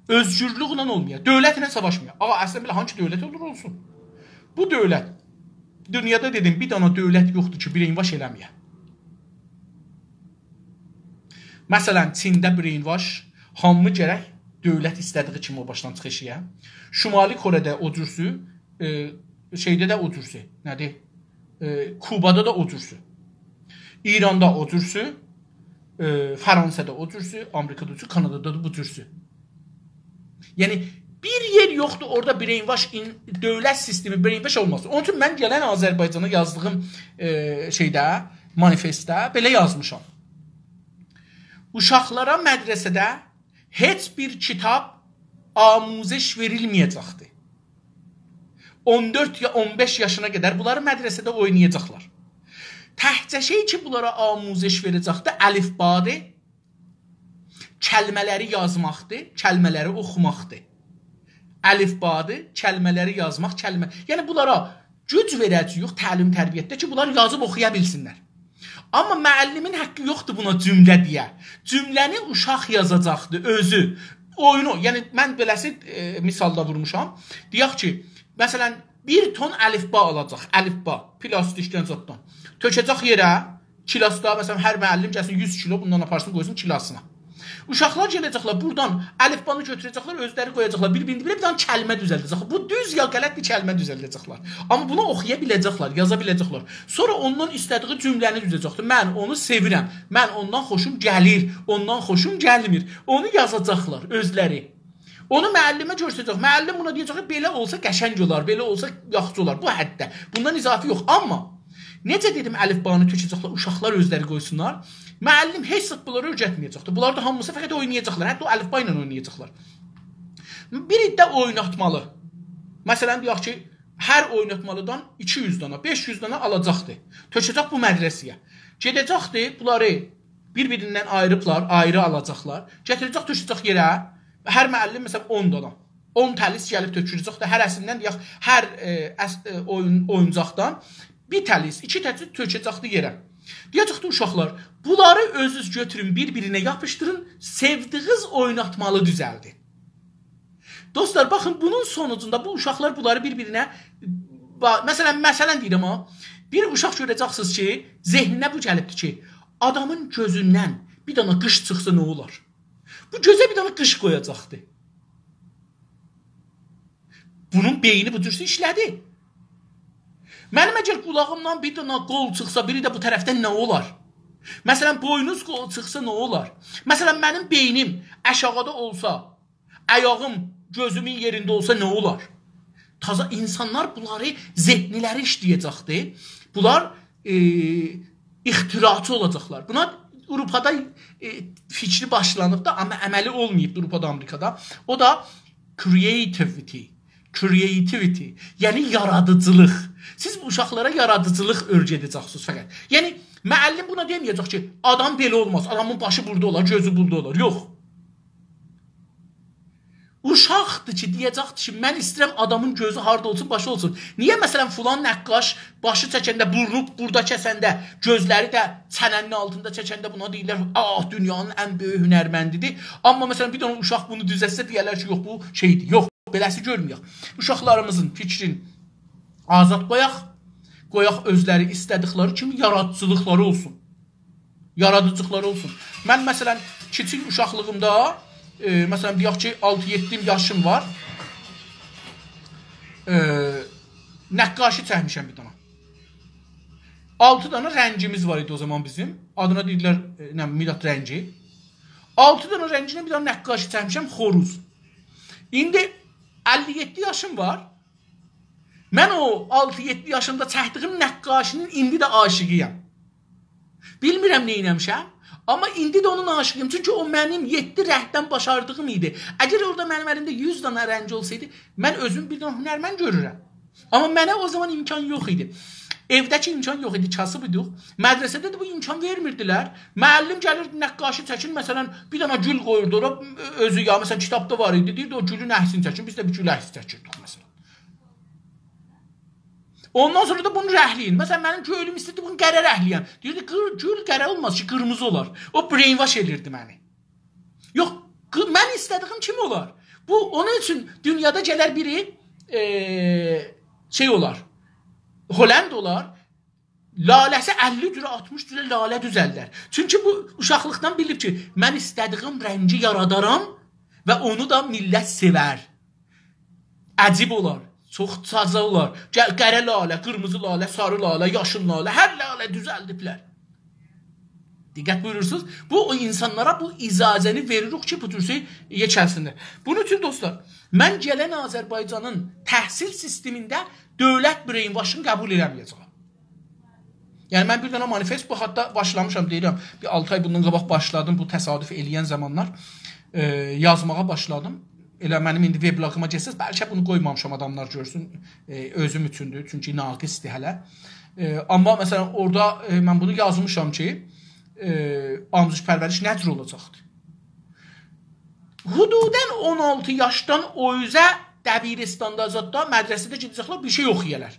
اؤزگورلوکله اولمایا، دؤولتله ساواشمایا. آغا، اصلینده بئله هانسی دؤولت اولور اولسون. بو دؤولت، دونیادا دئدیم، بیر دنه دؤولت یوخدور کی، brainwash ائله‌مه‌یه. مثلاً، چینده brainwash، هامی گرک دؤولت ایسته‌دیگی کیمی او باشدان چیخیش ائله‌یه. شمالی کره‌ده او جورسو، ائ، شئیده ده او جورسو. نه‌دیر؟ ائ، کوبادا دا او جورسو. ایراندا او جورسو، ائ، فرانسادا او جورسو، آمریکادا او جورسو، کانادادا دا بو جورسو. یعنی، بیر یئر یوخدور، اورادا brainwash، این، دؤولت سیستمی brainwash اولماسین. اونون اوچون من گلن آذربایجانا یازدیغیم، ائ، شئیده، مانیفستده بئله یازمیشام. اوشاقلارا مدرسه‌ده هئچ بیر کیتاب آموزش وئریلمه‌یه‌جکدیر. اون دؤرد یا اون بئش یاشینا قدر بونلاری مدرسه‌ده اوینایاجاقلار. تکجه شئی کی، بونلارا آموزش وئره‌جکدیر، الفبادیر، کلمه‌لری یازماقدیر، کلمه‌لری اوخوماقدیر. الفبادیر، کلمه‌لری یازماق، کلمه، یعنی بونلارا گوج وئره‌جه‌ییک تعلیم تربیتده کی، بونلار یازیب اوخویا بیلسینلر. آمما معلمین حقی یوخدور بونا جمله دئیه. جمله‌نی اوشاق یازاجاقدی اؤزو. اویونو، یعنی من بئله‌سی، ائ، مثال دا وورموشام. دئیک کی، مثلاً، بیر تون الفبا آلاجاق، الفبا، پلاستیکدن زاددان. تؤکه‌جک یئره، کلاسدا، مثلاً، هر معلم گلسین یوز کیلو بوندان آپارسین، قویسون کلاسینا. اوشاقلار گله‌جکلر، بورادان الفبانی گؤتوره‌جکلر، اؤزلری قویاجاقلار، بیر-بیرینی بیر دنه کلمه دوزلده‌جکلر. بو دوز یا غلط بیر کلمه دوزلده‌جکلر. آمما بونو اوخویا بیله‌جکلر، یازا بیله‌جکلر. سونرا اوندان ایسته‌دیگی جمله‌نی دوزه‌جکدیر. من اونو سئویرم، من اوندان خوشوم گلیر، اوندان خوشوم گلمیر. اونو یازاجاقلار اؤزلری. اونو معلمه گؤستره‌جک. معلم بونا دئیه‌جک کی، بئله اولسا قشنگ اولار، بئله اولسا یاخشی اولار. بو حدده. بوندان اضافی یوخ. آمما نئجه دئدیم، الفبانی تؤکه‌جکلر، اوشاقلار اؤزلری قویسونلار. معلم هئچ زاد بونلاری اؤیرتمه‌یه‌جکدیر. بونلار دا هامیسی فقط اوینایاجاقلار. حتی او الفبا ایله اوینایاجاقلار. بیری ده اویناتمالی. مثلاً، دئیک کی، هر اویناتمالیدان ایکی یوز دانا، بئش یوز دانا آلاجاقدی. تؤکه‌جک بو مدرسه‌یه. گئده‌جکدی، بونلاری بیر-بیریندن آییریبلار، آیری آلاجاقلار. گتیره‌جک، تؤکه‌جک یئره. هر معلم، مثلاً، اون دانا. اون تلیس گلیب تؤکوله‌جکدی. هره‌سیندن، دئیک، هر، ائ، اس-، ائ، اویون-، اویونجاقدان بیر تلیس، ایکی تلیس تؤکه‌جکدی یئره. دئیه‌جکدی: اوشاقلار، بونلاری اؤزونوز گؤتورون، بیر-بیرینه یاپیشدیرین، سئودیگینیز اویناتمالی دوزلدین. دوستلار، باخین، بونون سونوجوندا بو اوشاقلار بونلاری بیر-بیرینه، با-، مثلا، مثلا دئییرم ها، بیر اوشاق گؤره‌جکسینیز کی، ذهنینه بو گلیبدیر کی، آدامین گؤزوندن بیر دنه قیش چیخسا نه اولار؟ بو گؤزه بیر دنه قیش قویاجاقدی. بونون بئینی بو جور ایشله‌دی. منیم اگر قولاغیمدان بیر دنه قول چیخسا، بیری ده بو طرفدن نه اولار؟ مثلا، بوینوز قول چیخسا نه اولار؟ مثلا، منیم بئینیم آشاغیدا اولسا، آیاغیم گؤزومون یئرینده اولسا نه اولار؟ تازا اینسانلار بونلاری، ذهنلری ایشله‌یه‌جکدی. بونلار، ائ، اختراعچی اولاجاقلار. بونا آوروپادا، ائ، فیکری باشلانیب دا، آمما عملی اولماییب آوروپادا، آمریکادا. او دا creativity. Creativity، یعنی یارادیجیلیق. سیز بو اوشاقلارا یارادیجیلیق اؤیره‌ده‌جکسینیز فقط. یعنی معلم بونا دئمه‌یه‌جک کی، آدام بئله اولماز، آدامین باشی بورادا اولار، گؤزو بورادا اولار. یوخ. اوشاقدیر کی، دئیه‌جکدیر کی، من ایسته‌ییرم آدامین گؤزو هاردا اولسون، باشی اولسون. نییه، مثلا، فلان نقاش باشی چکنده، بورنو بورادا کسنده، گؤزلری ده چنه‌نین آلتیندا چکنده بونا دئییرلر: «آه، دونیانین ان بؤیوک هنرمندیدیر»؟ آمما، مثلا، بیر دنه اوشاق بونو دوزلتسه، دئیرلر کی، یوخ، بو شئیدیر. یوخ، بئله‌سی گؤرمه‌یک. اوشاقلاریمیزین فیکرین آزاد قویاق، قویاق اؤزلری ایسته‌دیکلری کیمی یارادیجیلیقلاری اولسون. یارادیجیلیقلاری اولسون. من، مثلا، کیچیک اوشاقلیغیمدا، ائ، مثلا، دئیک کی، آلتی-یئددی یاشیم وار. ائ، نقاشی چکمیشم بیر دنه. آلتی دنه رنگیمیز وار ایدی او زامان بیزیم. آدینا دئییرلر، ائ، نه، میلاد رنگی. آلتی دنه رنگینن بیر دنه نقاشی چکمیشم، خوروز. ایندی اللی یئددی یاشیم وار. من او آلتی-یئددی یاشیمدا چکدیگیم نقاشی‌نین ایندی ده عاشیقی‌یم. بیلمیرم نه ائله‌میشم، آمما ایندی ده اونون عاشیقی‌یم. چونکی او منیم یئددی رنگدن باشاردیغیم ایدی. اگر اورادا منیم الیمده یوز دنه رنگ اولسایدی، من اؤزومو بیر دنه هنرمند گؤرورم. آمما منه او زامان امکان یوخ ایدی. ائوده کی امکان یوخ ایدی، کاسیب ایدیک. مدرسه‌ده ده بو امکان وئرمیردیلر. معلم گلیردی، نقاشی چکین، مثلا، بیر دنه گول قویوردو اورا، اؤزو یا، مثلا، کیتابدا وار ایدی، دئییردی، «او گولون عکسینی چکین»، بیز ده بیر گول عکسی چکیردیک، مثلا. اوندان سونرا دا بونو رنگله‌یین. مثلا، منیم کؤنلوم ایسته‌ییردی بونو قره رنگله‌یم. دئییردی، «قیر-، گول قره اولماز کی، قیرمیزی اولار.» او brainwash ائله‌ییردی منی. یوخ، قی-، من ایسته‌دیگیم کیمی اولار. بو، اونون اوچون دونیادا گلر بیری، ائ، شئی اولار، هلند اولار، لاله‌سی اللی جوره، آلتمیش جوره لاله دوزلدر. چونکی بو اوشاقلیقدان بیلیب کی، من ایسته‌دیگیم رنگی یارادارام و اونو دا میللت سئور. عجیب اولار، چوخ تازا اولار. گل-، قره لاله، قیرمیزی لاله، ساری لاله، یاشیل لاله، هر لاله دوزلدیبلر. دقت بویورورسونوز؟ بو، او اینسانلارا بو اجازه‌نی وئریریک کی، بو جور شئی یئکلسینلر. بونون اوچون، دوستلار، من گلن آذربایجانین تحصیل سیستمینده دؤولت brainwash-ینی قبول ائله‌مه‌یه‌جه‌یم. یعنی، من بیر دنه مانیفست، بو حتی باشلامیشام، دئییرم، بیر آلتی آی بوندان قاباق باشلادیم، بو تصادف ائله‌ین زامانلار، ائ، یازماغا باشلادیم. ائله منیم ایندی وبلاگیما گئتسز، بلکه بونو قویمامیشام آداملار گؤرسون، ائ، اؤزوم اوچوندور، چونکی ناقصدیر هله. ائ، آمما، مثلا، اورادا، ائ، من بونو یازمیشام کی، ائ، آموزش پرورش نه جور اولاجاقدیر؟ حدوداً اون آلتی یاشدان او اوزه دبیرستاندا، زاددا، مدرسه‌ده گئده‌جکلر، بیر شئی اوخویالار.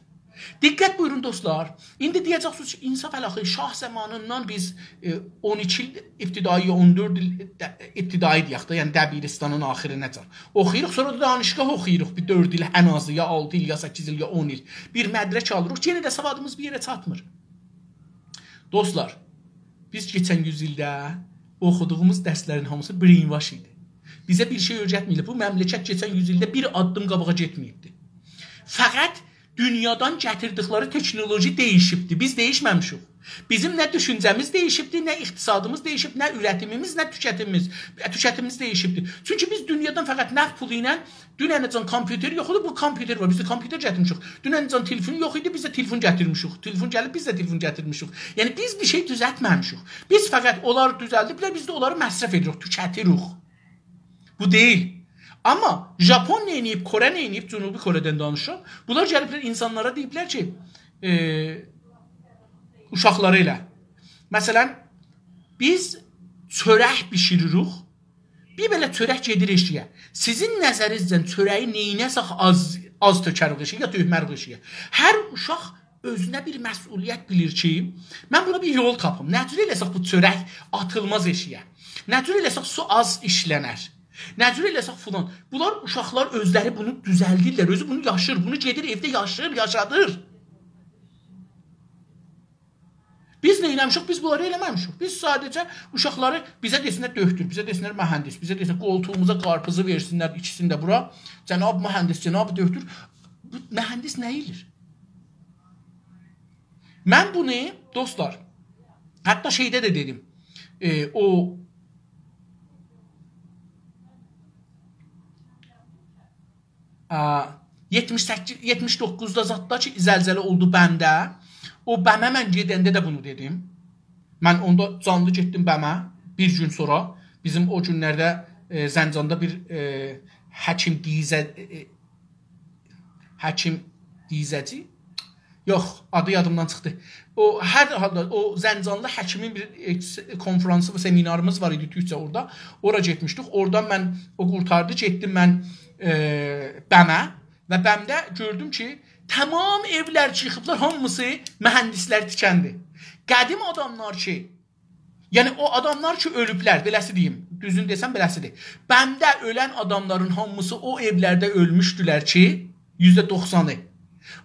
دقت بویورون، دوستلار. ایندی دئیه‌جکسینیز کی، انصافعلی آخی، شاه زامانیندان بیز، ائ، اون ایکی ایل ابتدایی، اون دؤرد ایل ده-، ابتدایی دئیک ده، یعنی دبیرستانین آخیریناجان اوخویوروق، سونرا دا دانشگاه اوخویوروق بیر دؤرد ایل ان آزی، یا آلتی ایل، یا سککیز ایل، یا اون ایل. بیر مدرک آلیریق، یئنه ده سوادیمیز بیر یئره چاتمیر. دوستلار، بیز کئچن یوز ایلده اوخودوغوموز درسلرین هامیسی brainwash ایدی. بیزه بیر شئی اؤیرتمه‌ییبلر. بو مملکت کئچن یوز ایلده بیر آددیم قاباغا گئتمه‌ییبدی. فقط دونیادان گتیردیکلری تکنولوژی دییشیبدی. بیز دییشمه‌میشیک. بیزیم نه دوشونجه‌میز دییشیبدی، نه اقتصادیمیز دییشیب، نه اورتیمیمیز، نه توکتیمیمیز، توکتیمیمیز دییشیبدی. چونکی بیز دونیادان فقط نفت پولو ایله، دوننه‌جن کامپیوتر یوخ ایدی، بو کامپیوتر وار. بیز ده کامپیوتر گتیرمیشیک. دوننه‌جن تلفون یوخ ایدی، بیز ده تلفون گتیرمیشیک. تلفون گلیب، بیز ده تلفون گتیرمیشیک. یعنی بیز بیر شئی دوزلتمه‌میشیک. بیز فقط اونلار دوزلدیبلر، بیز ده اونلاری مصرف ائدیریک، توکتیریک. بو دئییل. آمما ژاپون نه ائدیب، کره نه ائدیب، جنوبی کره‌دن دانیشیرام. بونلار گلیبلر اینسانلارا دئییبلر کی، ائ، اوشاقلارا ائله. مثلا، بیز چؤرک بیشیریریک، بیر بئله چؤرک گئدیر ائشیگه. سیزین نظرینیزله چؤره‌یی نئینه‌سک آز، آز تؤکریک ائشیگه، یا تؤکمریک ائشیگه. هر اوشاق اؤزونه بیر مسئولیت بیلیر کی، من بونا بیر یول تاپیم. نه جور ائله‌سک بو چؤرک آتیلماز ائشیگه؟ نه جور ائله‌سک سو آز ایشلنر؟ نه جور ائله‌سک فلان؟ بونلار، اوشاقلار اؤزلری بونو دوزلدیرلر. اؤزو بونو یاشیر، بونو گئدیر ائوده یاشیر، یاشادیر. بیز نه ائله‌میشیک؟ بیز بونلاری ائله‌مه‌میشیک. بیز ساده‌جه اوشاقلاری، بیزه دئسینلر دؤکتور، بیزه دئسینلر مهندس، بیزه دئسینلر قولتوغوموزا قارپیزی وئرسینلر، ایکیسینی ده بورا. جناب مهندس، جناب دؤکتور. بو مهندس نه ائله‌ییر؟ من بونو، دوستلار، حتی شئیده ده دئدیم. ائ، او، آ، یئتمیش سککیز، یئتمیش دوققوزدا زاددا کی، زلزله اولدو بمده. او بمه من گئدنده ده بونو دئدیم. من اوندا جانلی گئتدیم بمه. بیر گون سونرا بیزیم او گونلرده، ائ، زنجاندا بیر، ائ، حکیم دیزه، ائ، حکیم دیزه‌جی؟ یوخ، آدی یادیمدان چیخدی. او، هر حالدا او زنجانلی حکیمین بیر، ائ، س-، کنفرانسی، سمیناریمیز وار ایدی تورکجه اورادا. اورا گئتمیشدیک. اورادان من، او قورتاردی، گئتدیم من، ائ، بمه و بمده گؤردوم کی، تمام ائولر کی ییخیبلار، هامیسی مهندسلر تیکندی. قدیم آداملار کی، یعنی او آداملار کی اؤلوبلر، بئله‌سی دئییم، دوزونو دئسم بئله‌سیدیر. بمده اؤلن آداملارین هامیسی او ائولرده اؤلموشدولر کی، یوزده دوخسانی.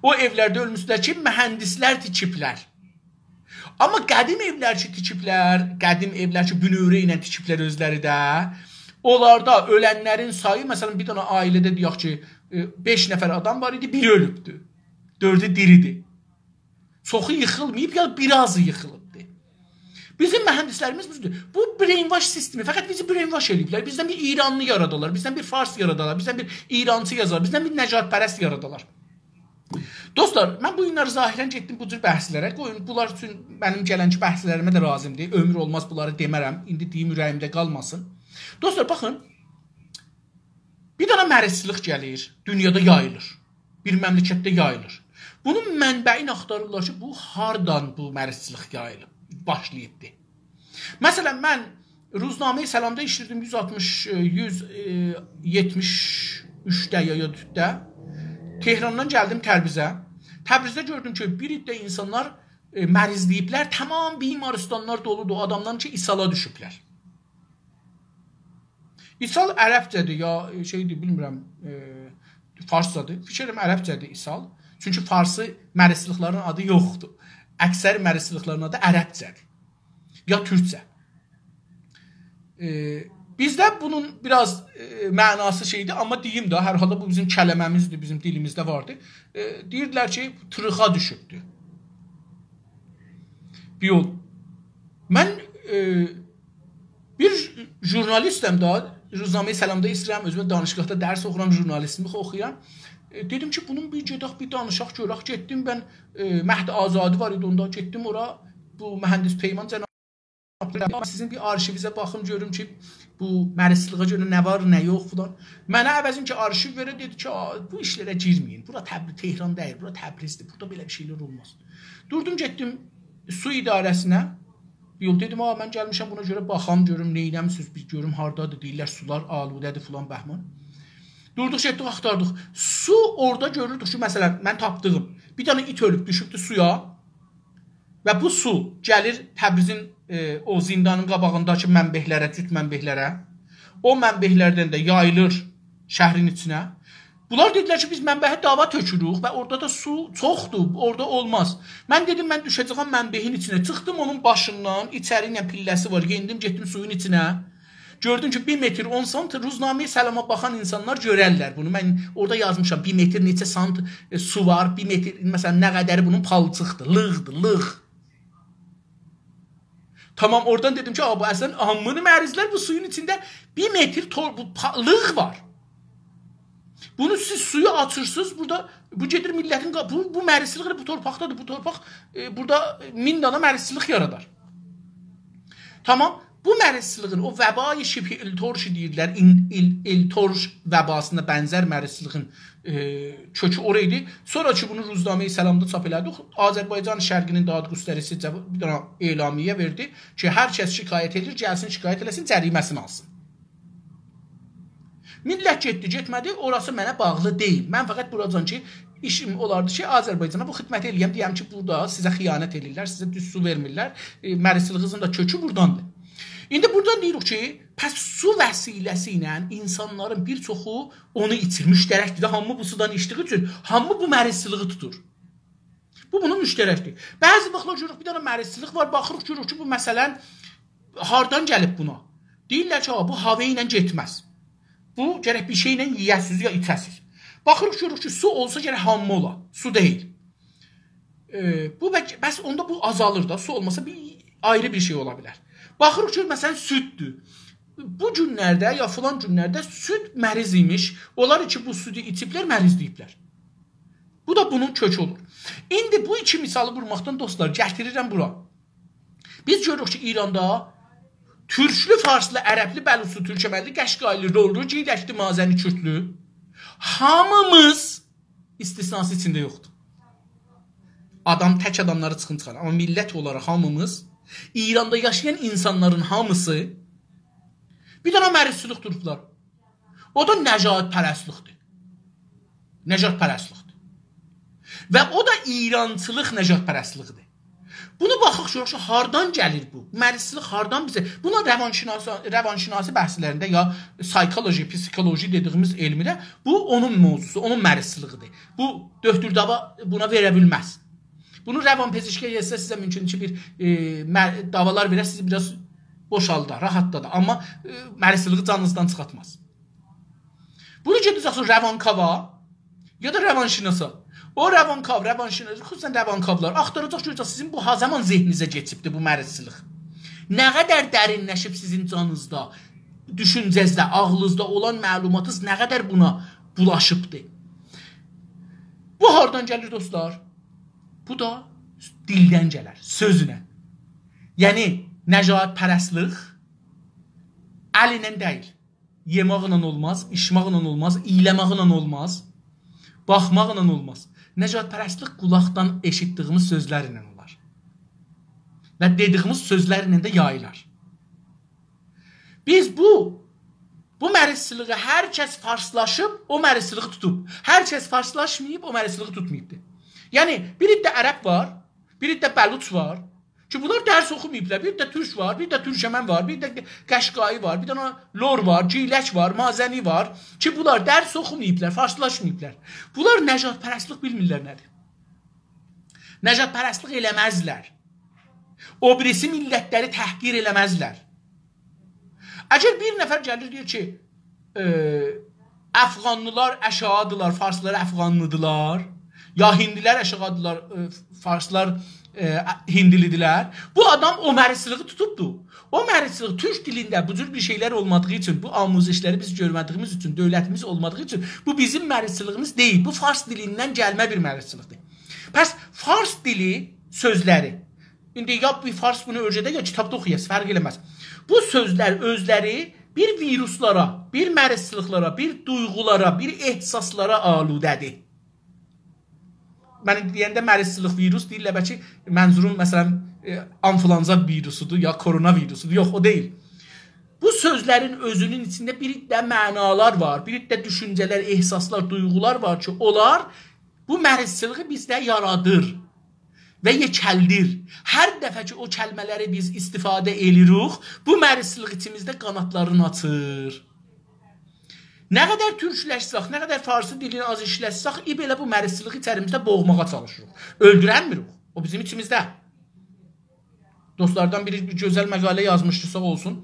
او ائولرده اؤلموشدولر کی، مهندسلر تیکیبلر. آمما قدیم ائولر کی تیکیبلر، قدیم ائولر کی بونؤوره ایله تیکیبلر اؤزلری ده، اونلاردا اؤلنلرین سایی، مثلا، بیر دنه عائله‌ده دئیک کی، ائ، بئش نفر آدام وار ایدی، بیری اؤلوبدو. دؤردو دیریدیر. چوخو ییخیلماییب، یا بیر آزی ییخیلیبدی. بیزیم مهندسلریمیز بودور. بو brainwash سیستمی، فقط بیزی brainwash ائله‌ییبلر. بیزدن بیر ایرانلی یارادالار، بیزدن بیر فارس یارادالار، بیزدن بیر ایرانچی یازار، بیزدن بیر نژادپرست یارادالار. دوستلار، من بو گونلری ظاهرا گئتدیم بو جور بحثلره. قویون، بونلار اوچون منیم گلنکی بحثلریمه ده لازیمدیر. عؤمور اولماز بونلاری دئمه‌رم. ایندی دئییم، اوره‌ییمده قالماسین. دوستلار، باخین. بیر دنه مریضچیلیق گلیر، دونیادا یاییلیر. بیر مملکتده یاییلیر. بونون منبعینی آختاریرلار کی، بو هاردان بو مریضچیلیق یاییلیب، باشلاییبدی. مثلا، من روزنامه‌ی سلامدا ایشله‌ییردیم، یوز آلتمیش، ائ، یوز، ائ، یئتمیش اوچده یا، یا دؤردده. تهراندان گلدیم تبریزه. تبریزده گؤردوم کی، بیر عده اینسانلار، ائ، مریضله‌ییبلر، تمام بیمارستانلار دولودور آدامدان کی، اسهالا دوشوبلر. اسهال عربجه‌دیر یا شئیدیر، بیلمیرم، ائ، فارسجادیر. فیکر ائلیرم عربجه‌دیر اسهال. چونکی فارسی مریضچیلیقلارین آدی یوخدور. اکثر مریضچیلیقلارین آدی عربجه‌دیر. یا تورکجه. ائ، بیزده بونون بیر آز، ائ، معناسی شئیدیر، آمما دئییم ده، هر حالدا بو بیزیم کلمه‌میزدیر، بیزیم دیلیمیزده واردیر. ائ، دئییردیلر کی، تریخا دوشوبدور. بیر یول. من، ائ، بیر ژورنالیستم ده، روزنامه‌ی سلامدا ایشله‌ییرم، اؤزومه دانشگاهدا درس اوخویورام، ژورنالیستلیک اوخویورام. ائ، دئدیم کی، بونون بیر گئدک، بیر دانیشاق، گؤرک. گئتدیم من، ائ، مهد آزادی وار ایدی اوندا، گئتدیم اورا، بو مهندس پیمان جناب، سیزین بیر آرشیویزه باخیم، گؤروم کی، بو مریضچیلیغا گؤره نه وار، نه یوخ فلان. منه عوضین کی، آرشیو وئره، دئدی کی، «آ، بو ایشلره گیرمه‌یین. بورا تبری-، تهران دئییل، بورا تبریزدیر. بورادا بئله بیر شئیلر اولماز.» دوردوم، گئتدیم سو اداره‌سینه. یول دئدیم، «آ، من گلمیشم بونا گؤره باخام، گؤروم نئینه‌میسینیز، بیر گؤروم هاردادیر، دئییرلر سولار آلوده‌دیر فلان بهمان.» دوردوق، گئتدیک، آختاردیق. سو اورادا گؤروردوک کی، مثلا، من تاپدیغیم، بیر دنه ایت اؤلوب دوشوبدو سویا و بو سو گلیر تبریزین، ائ، او زیندانین قاباغینداکی منبع‌لره، جوت منبع‌لره. او منبع‌لردن ده یاییلیر شهرین ایچینه. بونلار دئدیلر کی، بیز منبعه داوا تؤکوروک و اورادا دا سو چوخدور، اورادا اولماز. من دئدیم، من دوشه‌جه‌یم منبعین ایچینه. چیخدیم اونون باشیندان، ایچری ایله پیلله‌سی وار، یئندیم، گئتدیم سویون ایچینه. گؤردوم کی، بیر متر اون سانت، روزنامه‌ی سلاما باخان اینسانلار گؤررلر بونو. من اورادا یازمیشام، بیر متر نئچه سانت، ائ، سو وار، بیر متر، مثلا، نه قدری بونون پالچیقدیر، لیغدیر، لیغ. تامام، اورادان دئدیم کی، «آ، بو اصلا هامی مریضلر، بو سویون ایچینده بیر متر تور-، بو پا-، لیغ وار. بونو سیز سویو آچیرسینیز، بورادا بو گئدیر میللتین قا-، بو، بو مریضچیلیق ائله بو تورپاقدادیر. بو تورپاق، ائ، بورادا مین دانا مریضچیلیق یارادار.» تامام، بو مریضچیلیغین، او وبای شبه الترش دئییرلر، این-، ال-، الترش وباسینا بنزر مریضچیلیغین، ائ، کؤکو اورا ایدی. سونرا کی، بونو روزنامه‌ی سلامدا چاپ ائله‌دیک. آذربایجان شرقی‌نین دادگستری‌سی جاو-، بیر دنه اعلامیه وئردی کی، هر کس شکایت ائدیر، گلسین شکایت ائله‌سین، جریمه‌سینی آلسین. میللت گئتدی، گئتمه‌دی، اوراسی منه باغلی دئییل. من فقط بوراجان کی، ایشیم اولاردی کی، آذربایجانا بو خدمتی ائله‌یم، دئیم کی، بورادا سیزه خیانت ائله‌ییرلر، سیزه دوز سو وئرمیرلر. ائ، مریضچیلیغینیزین دا کؤکو بوراداندیر. ایندی بورادان دئییریک کی، پس سو وسیله‌سی ایله اینسانلارین بیر چوخو اونو ایچیر، مشترکدیر ده، هامی بو سودان ایچدیگی اوچون هامی بو مریضچیلیغی توتور. بو بونون مشترکدیر. بعضی واختلار گؤروروک، بیر دنه مریضچیلیق وار، باخیریق، گؤروروک کی، بو مثلا هاردان گلیب بونا؟ دئییرلر کی، «ها، بو هاوا ایله گئتمز. بو گرک بیر شئیله یئیه‌سیز یا ایچه‌سیز.» باخیریق، گؤروروک کی، سو اولسا گرک هامی اولا. سو دئییل. ائ، بو بک-، بس اوندا بو آزالیر دا، سو اولماسا بیر آیری بیر شئی اولا بیلر. باخیریق کی، مثلا، سوددور. بو گونلرده یا فلان گونلرده سود مریض ایمیش. اونلار کی، بو سودو ایچیبلر، مریض دئییبلر. بو دا بونون کؤکو اولور. ایندی بو ایکی مثالی وورماقدان، دوستلار، گتیریرم بورا. بیز گؤروروک کی، ایراندا تورکلو، فارسلی، عربلی، بلوچلو، تورکمنلی، قشقایلی، لورلو، گیلکلی، مازنی، کوردلو، هامیمیز، استثناسی ایچینده یوخدور. آدام، تک آداملاری چیخین چیخار. آمما میللت اولاراق هامیمیز، ایراندا یاشایان اینسانلارین هامیسی بیر دنه مریضچیلیق توتوبلار. او دا نژادپرستلیکدیر. نژادپرستلیکدیر. و او دا ایرانچیلیق نژادپرستلیگیدیر. بونو باخاق، گؤرک کی، هاردان گلیر بو؟ مریضچیلیق هاردان بیزه؟ بونا روانشناسی، روانشناسی بحثلرینده یا سایکولوژی، پسیخولوژی دئدیگیمیز علمده بو اونون موضوعسو، اونون مریضچیلیگیدیر. بو دؤکتور داوا بونا وئره بیلمز. بونو روان‌پزشکه گئتسه، سیزه مومکون کی، بیر، ائ، مر-، داوالار وئره، سیزی بیر آز بوشالدا، راحاتلادا. آمما، ائ، مریضچیلیغی جانینیزدان چیخارتماز. بونو گئده‌جکسن روانکاوا، یا دا روانشناسا. او روانکاو، روانشناس، خصوصا روانکاولار آختاراجاق، گؤره‌جک سیزین بو ها زامان ذهنینیزه کئچیبدی بو مریضچیلیق. نه قدر درینلشیب سیزین جانینیزدا، دوشونجه‌نیزده، عاغلینیزدا اولان معلوماتینیز نه قدر بونا بولاشیبدی. بو هاردان گلیر، دوستلار؟ بو دا دیلدن گلر، سؤزله. یعنی، نژادپرستلیک ال ایله دئییل. یئماقلا اولماز، ایچماقلا اولماز، اییله‌مکله اولماز، باخماقلا اولماز. نژادپرستلیک قولاقدان ائشیتدیگیمیز سؤزلر ایله اولار. و دئدیگیمیز سؤزلر ایله ده یاییلار. بیز بو، بو مریضچیلیغی، هر کس فارسلاشیب، او مریضچیلیغی توتوب. هر کس فارسلاشماییب، او مریضچیلیغی توتماییبدیر. یعنی، بیر عده عرب وار، بیر عده بلوچ وار کی، بونلار درس اوخوماییبلار. بیر ده تورک وار، بیر ده تورکمن وار، بیر ده قشقایی وار، بیر دنه لور وار، گیلک وار، مازنی وار کی، بونلار درس اوخوماییبلار، فارسلاشماییبلار. بونلار نژادپرستلیک بیلمیرلر نه‌دیر. نژادپرستلیک ائله‌مزلر. او بیریسی میللتلری تحقیر ائله‌مزلر. اگر بیر نفر گلیر، دئییر کی، ائ، افغانلیلار آشاغیدیرلار، فارسلار افغانلیدیرلار، یا هندیلر آشاغیدیرلار، ائ، فارسلار، ائ، هندیلیدیرلر، بو آدام او مریضچیلیغی توتوبدور. او مریضچیلیق، تورک دیلینده بو جور بیر شئیلر اولمادیغی اوچون، بو آموزشلری بیز گؤرمه‌دیگیمیز اوچون، دؤولتیمیز اولمادیغی اوچون بو بیزیم مریضچیلیغیمیز دئییل. بو فارس دیلیندن گلمه بیر مریضچیلیقدیر. پس فارس دیلی سؤزلری، ایندی یا بیر فارس بونو اؤیره‌ده، یا کیتابدا اوخویاسیز، فرق ائله‌مز. بو سؤزلر اؤزلری بیر ویروسلارا، بیر مریضچیلیقلارا، بیر دویغولارا، بیر احساسلارا آلوده‌دیر. من دئینده مریضچیلیق، ویروس، دئییرلر، بلکه منظوروم، مثلا، ائ، آنفلوانزا ویروسودور، یا کرونا ویروسودور. یوخ، او دئییل. بو سؤزلرین اؤزونون ایچینده بیر عده معنالار وار، بیر عده دوشونجه‌لر، احساسلار، دویغولار وار کی، اونلار بو مریضچیلیغی بیزده یارادیر و یئکلدیر. هر دفعه کی، او کلمه‌لری بیز استفاده ائله‌ییریک، بو مریضچیلیق ایچیمیزده قانادلارینی آچیر. نه قدر تورکلشسک، نه قدر فارسی دیلینی آز ایشلتسک، ای بئله بو مریضچیلیغی ایچریمیزده بوغماغا چالیشیریق. اؤلدورنمیریک. او بیزیم ایچیمیزده. دوستلاردان بیری بیر گؤزل مقاله یازمیشدی، ساغ اولسون.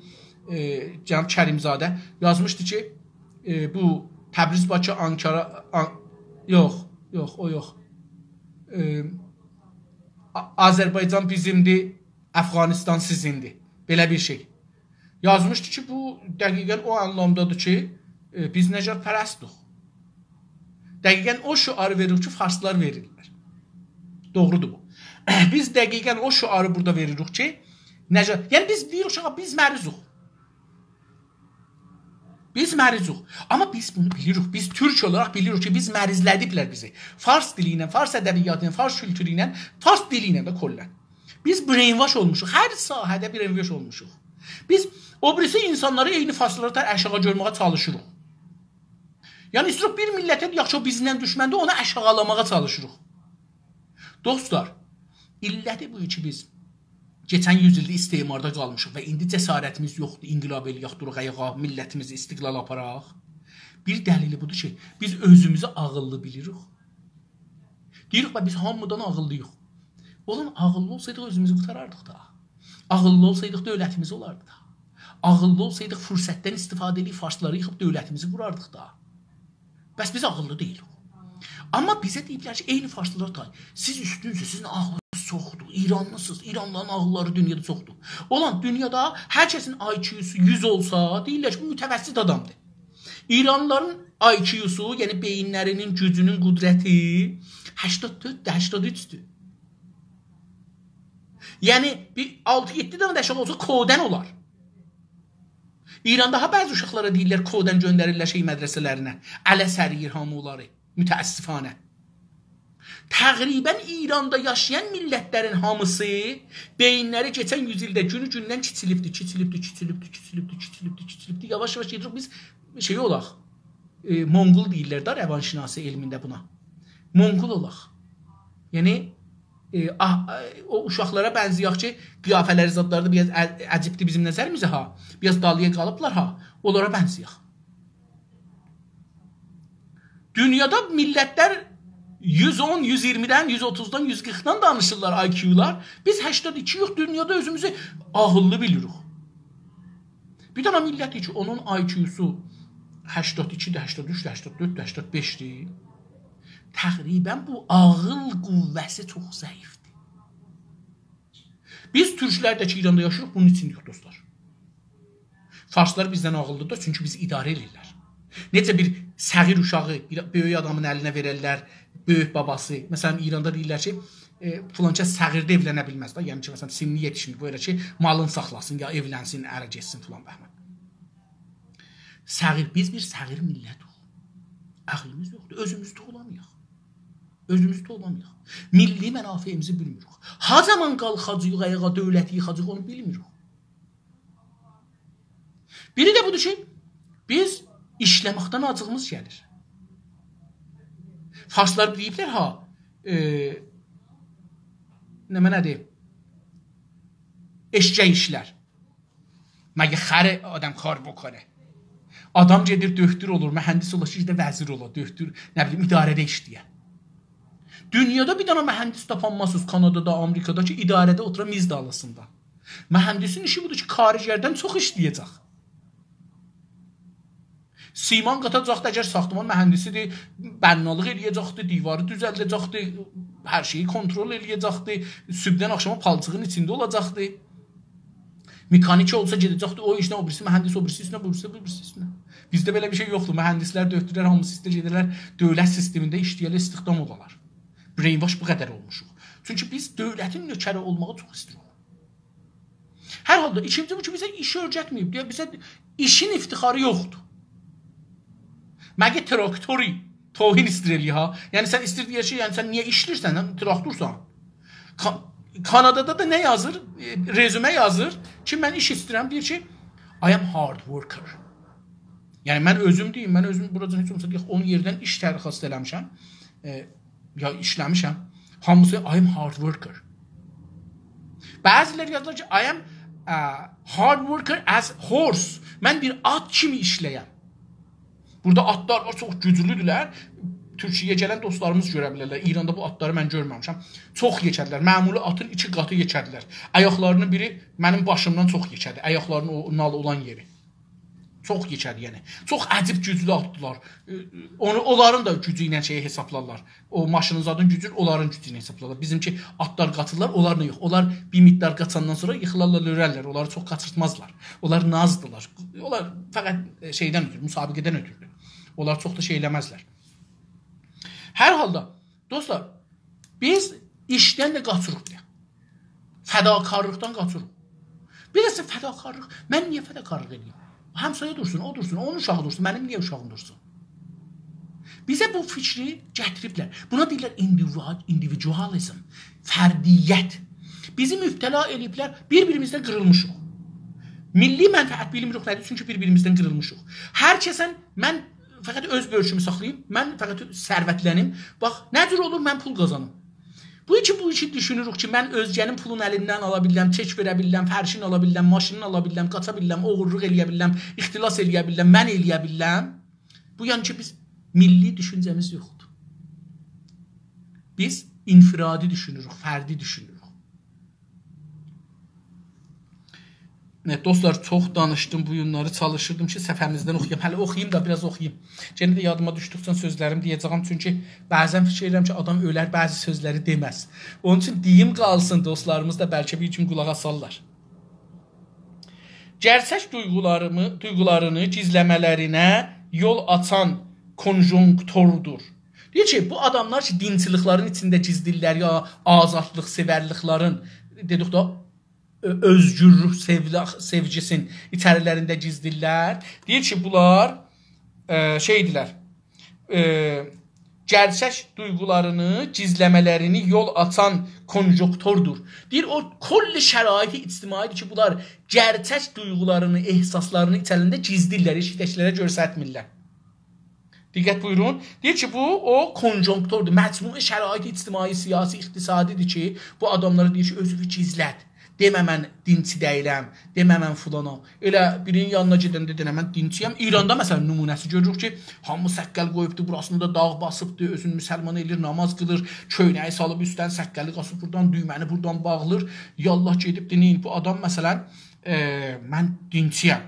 ائ، جناب کریم‌زاده. یازمیشدی کی، ائ، بو تبریز، باکی، آنکارا، آن-، یوخ، یوخ، او یوخ. ائ، آ-، آذربایجان بیزیمدیر، افغانستان سیزیندیر. بئله بیر شئی. یازمیشدی کی، بو دقیقا او آنلامدادیر کی، ائ، بیز نژادپرستوق. دقیقا او شعاری وئریریک کی، فارسلار وئریرلر. دوغرودور بو. بیز دقیقا او شعاری بورادا وئریریک کی، نژاد، یعنی بیز دئییریک کی، بیز مریضوق. بیز مریضوق. آمما بیز بونو بیلیریک. بیز تورک اولاراق بیلیریک کی، بیز مریضله‌دیبلر بیزی. فارس دیلی ایله، فارس ادبیاتی ایله، فارس کولتورو ایله، فارس دیلی ایله ده کلاً. بیز brainwash اولموشوق. هر ساحه‌ده brainwash اولموشوق. بیز او بیریسی اینسانلاری عینی فارسلارا تر آشاغی گؤرمه‌یه چالیشیریق. یعنی ایسته‌ییریک بیر میللته دئیک کی، او بیزیمله دوشمندیر، اونو آشاغیلاماغا چالیشیریق. دوستلار، علتی بو کی، بیز کئچن یوز ایلده استعماردا قالمیشیق و ایندی جسارتیمیز یوخدور، انقلاب ائله‌یک، دوراق آیاغا، میللتیمیزی استقلالا آپاراق. بیر دلیلی بودور کی، بیز اؤزوموزو عاغیللی بیلیریک. دئییریک، «به، بیز هامیدان عاغیللی‌ییق.» اولان عاغیللی اولسایدیق، اؤزوموزو قوتاراردیق دا. عاغیللی اولسایدیق، دؤولتیمیز اولاردی دا. عاغیللی اولسایدیق، فرصتدن استفاده ائدیب فارسلاری ییخیب دؤولتیمیزی قوراردیق دا. بس بیز عاغیللی دئییلیک. آمما بیزه دئییبلر کی، عینی فارسلارا تای. «سیز اوستونسوز، سیزین عاغلینیز چوخدور، ایرانلی‌سینیز، ایرانلیلارین عاغیللاری دونیادا چوخدور.» اولان دونیادا هر کسین آی کیوسو یوز اولسا، دئییرلر کی، بو متوسط آدامدیر. ایرانلیلارین آی کیوسو، یعنی بئیینلرینین گوجونون قدرتی هشتاد دؤرد، هشتاد اوچدور. یعنی بیر آلتی-یئددی دنه ده آشاغی اولسا کودن اولار. ایراندا ها بعضی اوشاقلارا دئییرلر کودن گؤندریرلر شئی مدرسه‌لرینه. اله سرییر هامی اونلاری. متأسفانه. تقریباً ایراندا یاشایان میللتلرین هامیسی بئیینلری کئچن یوز ایلده گونو گوندن کیچیلیبدی، کیچیلیبدی، کیچیلیبدی، کیچیلیبدی، کیچیلیبدی، کیچیلیبدی. یاواش-یاواش گئدیریک بیز شئی اولاق. ائ، مونقول دئییرلر ده روانشناسی علمینده بونا. مونقول اولاق. یعنی، ائ، آه، ائ، او اوشاقلارا بنزه‌یک کی، قیافه‌لری زادلاری دا بیر آز ع-، عجیبدیر بیزیم نظریمیزه ها. بیر آز دالییا قالیبلار ها. اونلارا بنزه‌یک. دونیادا میللتلر یوز اون، یوز ایگیرمیدن، یوز اوتوزدان، یوز قیرخدان دانیشیرلار آی کیولار. بیز هشتاد ایکی‌یوخ، دونیادا اؤزوموزو عاغیللی بیلیریک. بیر دنه میللت کی، اونون آی کیوسو هشتاد ایکی‌دیر، هشتاد اوچدور، هشتاد دؤرددور، هشتاد بئشدیر. تقریباً بو عاغیل قوه‌سی چوخ ضعیفدیر. بیز تورکلر ده کی، ایراندا یاشاییریق، بونون اوچون یوخ، دوستلار. فارسلار بیزدن عاغیللی‌دیر، چونکی بیزی اداره ائله‌ییرلر. نئجه بیر صغیر اوشاغی بیر بؤیوک آدامین الینه وئررلر، بؤیوک باباسی. مثلاً، ایراندا دئییرلر کی، ائ، فلان کس صغیرده ائولنه بیلمز ده. یعنی کی، مثلاً، سنّی یئتیشمیر، بو ائله کی، مالین ساخلاسین، یا ائولنسین، اره گئتسین فلان بهمان. صغیر، بیز بیر صغیر میللتیک. عاغلیمیز یوخدور، اؤزوموزو توولامایاق. اؤزوموزو توولامایاق. میللی منافعیمیزی بیلمیریک. ها زامان قالخاجاغیق آیاغا، دؤولتی ییخاجاغیق، اونو بیلمیریک. بیری ده بودور کی، بیز ایشله‌مکدن آجیغیمیز گلیر. فارسلار دئییبلر ها، ائ، نمنه‌دیر؟ ائششک ایشلر. مگه خر آدم کار بکنه؟ آدام گئدیر، دؤکتور اولور، مهندس اولور، شیرکتده وزیر اولور، دؤکتور، نه بیلیم، اداره‌ده ایشله‌یه. دونیادا بیر دنه مهندس تاپانمازسینیز کانادادا، آمریکادا کی، اداره‌ده اوتورا میز دالیسیندا. مهندسین ایشی بودور کی، کارگردن چوخ ایشله‌یه‌جک. سیمان قاتاجاقدی، اگر ساختمان مهندسی‌دیر، بنالیق ائله‌یه‌جکدی، دیواری دوزلده‌جکدی، هر شئیی کنترل ائله‌یه‌جکدی، صبحدن آخشاما پالچیغین ایچینده اولاجاقدی. مکانیک اولسا گئده‌جکدی او ایشینه، او بیریسی مهندس، او بیریسی اوستونه، او بیریسی، او بیریسی اوستونه. بیزده بئله بیر شئی یوخدور. مهندسلر، دؤکتورلر هامیسی ایسته‌ییر گئده‌لر دؤولت سیستمینده ایشله‌یه‌لر، استخدام اولاlar. Brainwash بو قدر اولموشوق. چونکی بیز دؤولتین نؤکری اولماغی چوخ ایسته‌ییریک. هر حالدا ایکینجی بو کی، بیزه ایش اؤیرتمه‌ییب. دئیه بیزه ایشین افتخاری یوخدور. مگه تراکتوری توهین ایسته‌ییر ائله‌یه ها؟ یعنی سن ایسته‌ییر دئیه کی، یعنی سن نییه ایشله‌ییرسن، سن تراکتورسان؟ کا-، کانادادا دا نه یازیر؟ ائ، رزومه یازیر کی، من ایش ایسته‌ییرم، دئییر کی، I am hard worker. یعنی من اؤزوم دئییم، من اؤزوم بوراجان هئچ اولماسا دئیک، اون یئردن ایش درخواست ائله‌میشم. ائ، یا ایشله‌میشم. هامیسی I am hard worker. بعضیلری یازیرلار کی، I am, uh, hard worker as horse. من بیر آت کیمی ایشله‌یم. بورادا آتلار وار، چوخ گوجلودورلر. تورکیه‌یه گلن دوستلاریمیز گؤره بیلرلر. ایراندا بو آتلاری من گؤرمه‌میشم. چوخ یئکه‌دیرلر. معمولی آتین ایکی قاتی یئکه‌دیرلر. آیاقلارینین بیری منیم باشیمدان چوخ یئکه‌دیر. آیاقلارینین او نال اولان یئری. چوخ یئکه‌دیر، یعنی. چوخ عجیب گوجلو آتدیلار. اونو، اونلارین دا گوجو ایله شئیی حسابلارلار. او ماشینین زادین گوجون اونلارین گوجو ایله حسابلارلار. بیزیمکی آتلار قاچیرلار، اونلار نه یوخ. اونلار بیر مقدار قاچاندان سونرا ییخیلارلار، اؤلرلر. اونلاری چوخ قاچیرتمازلار. اونلار نازدیلار. اونلار فقط، ائ، شئیدن اؤتورو، مسابقه‌دن اؤتورو. اونلار چوخ دا شئی ائله‌مزلر. هر حالدا، دوستلار، بیز ایشدن ده قاچیریق دئیه. فداکارلیقدان قاچیریق. بیر ده فداکارلیق. من نییه فداکارلیق ائدییم؟ همسایه دورسون، او دورسون، اونون اوشاغی دورسون، منیم نییه اوشاغیم دورسون؟ بیزه بو فیکری گتیریبلر. بونا دئییرلر individual-، individualism، فردیت. بیزی مبتلا ائله‌ییبلر، بیر-بیریمیزدن قیریلمیشیق. میللی منفعت بیلمیریک نه‌دیر، چونکی بیر-بیریمیزدن قیریلمیشیق. هر کسن، من فقط اؤز بؤرکومو ساخلاییم، من فقط ثروتلنیم. باخ، نه جور اولور من پول قازانیم؟ بو کی، بو کی دوشونوروک کی، من اؤزگه‌نین پولون الیندن آلا بیلیرم، چک وئره بیلیرم، فرشین آلا بیلیرم، ماشینین آلا بیلیرم، قاچا بیلیرم، اوغورلوق ائلیه بیلیرم، اختلاس ائلیه بیلیرم، من ائلیه بیلیرم. بو، یعنی کی، بیز میللی دوشونجه‌میز یوخدور. بیز انفرادی دوشونوروک، فردی دوشونوروک. نه، دوستلار، چوخ دانیشدیم بو گونلری، چالیشیردیم کی، صفحه‌میزدن اوخویام. هله اوخویوم دا، بیر آز اوخویوم. یئنه ده یادیما دوشدوکجه سؤزلریمی دئیه‌جه‌یم، چونکی بعضا فیکیر ائدیرم کی، آدام اؤلر، بعضی سؤزلری دئمز. اونون اوچون دئییم قالسین، دوستلاریمیز دا بلکه بیر گون قولاق آسارلار. گئرچک دویغولارینی، دویغولارینی گیزله‌مه‌لرینه یول آچان کونژونکتوردور. دئییر کی، بو آداملار کی، دینچیلیکلرین ایچینده گیزله‌ییرلر، یا آزادلیق سئورلیکلرین، دئدیک ده، اؤ-، اؤزگورلوک سئولا-، سئوگیسین ایچریلرینده گیزله‌ییرلر. دئییر کی، بونلار، ائ، شئیدیرلر، ائ، گئرچک دویغولارینی گیزله‌مه‌لرینی یول آچان کونژونکتوردور. دئییر، او کلّ شرایط اجتماعی‌دیر کی، بونلار گئرچک دویغولارینی، احساسلارینی ایچریلرینده گیزله‌ییرلر، ائشیکده‌کیلره گؤسترمیرلر. دقت بویورون. دئییر کی، بو او کونژونکتوردور. مجموع شرایط اجتماعی، سیاسی، اقتصادی‌دیر کی، بو آداملارا دئییر کی، اؤزووو گیزلت. دئمه من دینچی دئییلم، دئمه من فلانام. ائله بیرینین یانینا گئدنده دئنه من دینچی‌یم. ایراندا مثلا نمونه‌سی گؤروروک کی، هامی سققل قویوبدو، بوراسینی دا داغ باسیبدی، اؤزونو مسلمان ائله‌ییر، ناماز قیلیر، کؤینه‌یی سالیب اوستدن، سققلی قاسیب بورادان، دویمه‌نی بورادان باغلیر. یاللاه گئدیب دینین، بو آدام مثلا، ائ، من دینچی‌یم.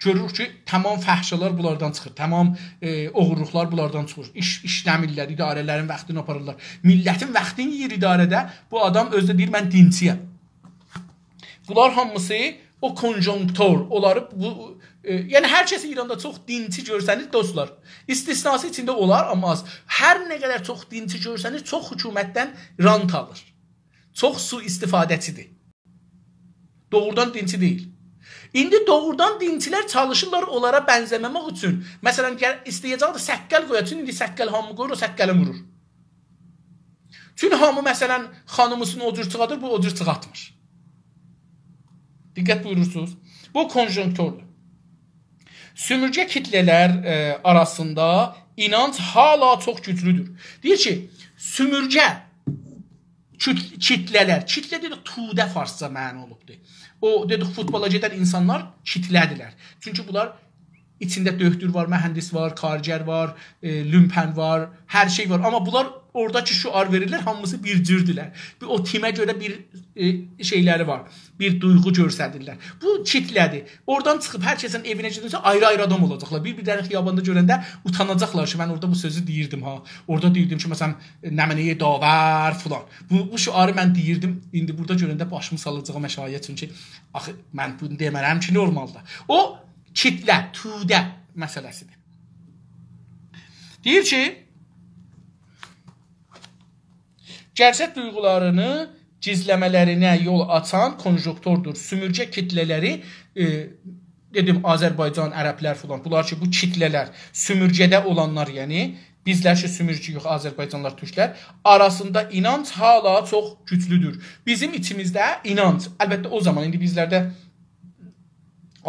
گؤروروک کی، تمام فحشالار بونلاردان چیخیر، تمام، ائ، اوغورلوقلار بونلاردان چیخیر. ایش، ایشله‌میرلر، اداره‌لرین واختینی آپاریرلار. میللتین واختینی یئییر اداره‌ده، بو آدام اؤزو ده دئییر، من دینچی‌یم. بونلار هامیسی او کونژونکتور، اونلاری بو، ائ، یعنی هر کس ایراندا چوخ دینچی گؤرسنیز، دوستلار، استثناسی ایچینده اولار، آمما آز. هر نه قدر چوخ دینچی گؤرسنیز، چوخ حکومتدن رانت آلیر. چوخ سوءاستفاده‌چی‌دیر. دوغرودان دینچی دئییل. ایندی دوغرودان دینچیلر چالیشیرلار اونلارا بنزه‌مه‌مک اوچون. مثلا، گل، ایسته‌یه‌جکدیر سققل قویا، چون ایندی سققل هامی قویور، او سققلی وورور. چون هامی، مثلا، خانیمیسینی او جور چیخادیر، بو او جور چیخاتمیر. دقت بویورورسونوز. بو کونژونکتوردور. سومورگه کیتله‌لر، ائ، آراسیندا اینانج هالا چوخ گوجلودور. دئییر کی، سومورگه کیت-، کیتله‌لر، کیتله دئدیک، توده فارسجا معنا اولوبدور. او، دئدیک، فوتبالا گئدن اینسانلار کیتله‌دیرلر. چونکی بونلار ایچینده دؤکتور وار، مهندس وار، کارگر وار، ائ، لومپن وار، هر شئی وار. آمما بونلار اورادا کی شعار وئریرلر، هامیسی بیر جوردولر. بیر او تیمه گؤره بیر، ائ، شئیلری وار، بیر دویغو گؤستریرلر. بو کیتله‌دیر. اورادان چیخیب هر کسین ائوینه گئدنده آیری-آیری آدام اولاجاقلار. بیر-بیرلرینی خیاباندا گؤرنده اوتاناجاقلار کی، من اورادا بو سؤزو دئییردیم ها. اورادا دئییردیم کی، مثلا، نمنه‌ی داور فلان. بو، بو شعاری من دئییردیم. ایندی بورادا گؤرنده باشیمی سالاجاغام آشاغی‌یا، چونکی آخی من بونو دئمه‌رم کی، نورمالدا. او کیتله، توده مسئله‌سی‌دیر. دئییر کی، گئرچک دویغولارینی گیزله‌مه‌لرینه یول آچان کونژونکتوردور. سومورگه کیتله‌لری، ائ، دئدیم، آذربایجان، عربلر فلان، بونلار کی، بو کیتله‌لر، سومورگه‌ده اولانلار، یعنی بیزلر کی، سومورگه‌یوخ، آذربایجانلیلار، تورکلر، آراسیندا اینانج هالا چوخ گوجلودور. بیزیم ایچیمیزده اینانج، البته، او زامان، ایندی بیزلرده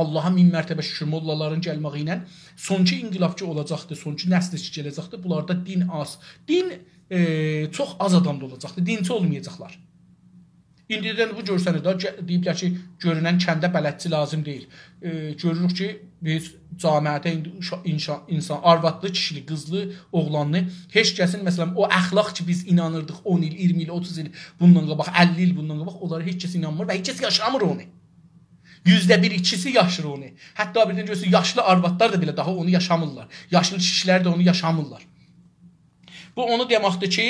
آللاها مین مرتبه شوکور، موللالارین گلمه‌یی ایله سونکی انقلاب کی اولاجاقدی، سونکی نسل کی گله‌جکدی، بونلاردا دین آز. دین، ائ، چوخ آز آدامدا اولاجاقدی، دینچی اولمایاجاقلار. ایندیدن بو گؤرسنیر ده، گه-، دئییبلر کی، گؤرونن کنده بلدچی لازیم دئییل. ائ، گؤروروک کی، بیز جامعه‌ده ایندی اوشا-، اینشا-، اینسان، آروادلی، کیشیلی، قیزلی، اوغلانلی، هئچ کسین، مثلا، او اخلاق کی، بیز اینانیردیق اون ایل، اییرمی ایل، اوتوز ایل بوندان قاباق، اللی ایل بوندان قاباق، اونلارا هئچ کس اینانمیر و هئچ کس یاشامیر اونو. یوزده بیر، ایکیسی یاشیر اونو. حتی بیردن گؤرورسن، یاشلی آروادلار دا بئله داها اونو یاشامیرلار. یاشلی کیشیلر ده اونو یاشامیرلار. بو اونو دئمکدیر کی،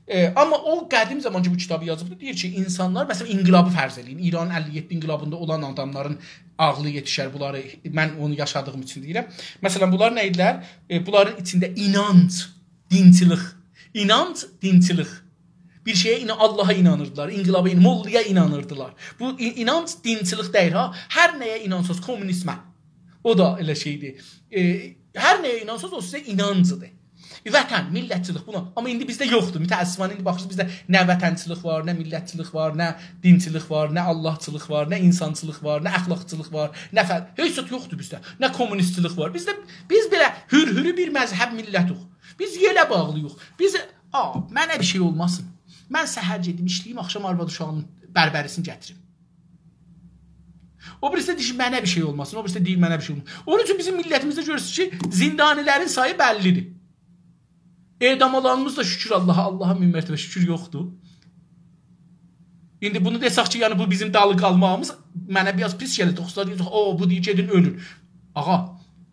ائ، آمما او قدیم زامان کی، بو کیتابی یازیبدی، دئییر کی، اینسانلار، مثلا، انقلابی فرض ائله‌یین. ایرانین اللی یئددی انقلابیندا اولان آداملارین عاغلی یئتیشر، بونلاری من اونو یاشادیغیم اوچون دئییرم. مثلا، بونلار نه ایدیلر؟ ائ، بونلارین ایچینده اینانج، دینچیلیک. اینانج، دینچیلیک. بیر شئیه اینا-، آللاها اینانیردیلار، انقلابا این-، موللایا اینانیردیلار. بو ای-، اینانج دینچیلیک دئییل ها. هر نه‌یه اینانساز، کمونیزمه. او دا ائله شئیدیر. ائ، هر نه‌یه اینانساز، او سیزه اینانجیدیر. وطن، میللتچیلیک بونا. آمما ایندی بیزده یوخدور. متأسفانه ایندی باخیرسینیز، بیزده نه وطنچیلیک وار، نه میللتچیلیک وار، نه دینچیلیک وار، نه آللاهچیلیق وار، نه اینسانچیلیق وار، نه اخلاقچیلیق وار، نه فر-، هئچ زاد یوخدور بیزده. نه کمونیستچیلیک وار. بیزده، بیز بئله هورهوره بیر مذهب میللتیک. بیز یئله باغلی‌ییق. بیز، آ، منه بیر شئی اولماسین. من سحر گئدیم ایشله‌ییم، آخشام آرواد اوشاغیمین بربریسینی گتیریم. او بیریسی دئییر کی، منه بیر شئی اولماسین، او بیریسی دئییر، منه بیر شئی اولماسین. اونون اوچون بیزیم میللتیمیزده گؤرورسونوز کی، زندانی‌لرین سایی بللی‌دیر. اعدام اولانیمیز دا شکر آللاها، آللاها مین مرتبه شکر یوخدور. ایندی بونو دئسک کی، یعنی بو بیزیم دالی قالماغیمیز منه بیر آز پیس گلیر. دوستلار دئییر، «او، بو دئییر، گئدین اؤلون.» آغا،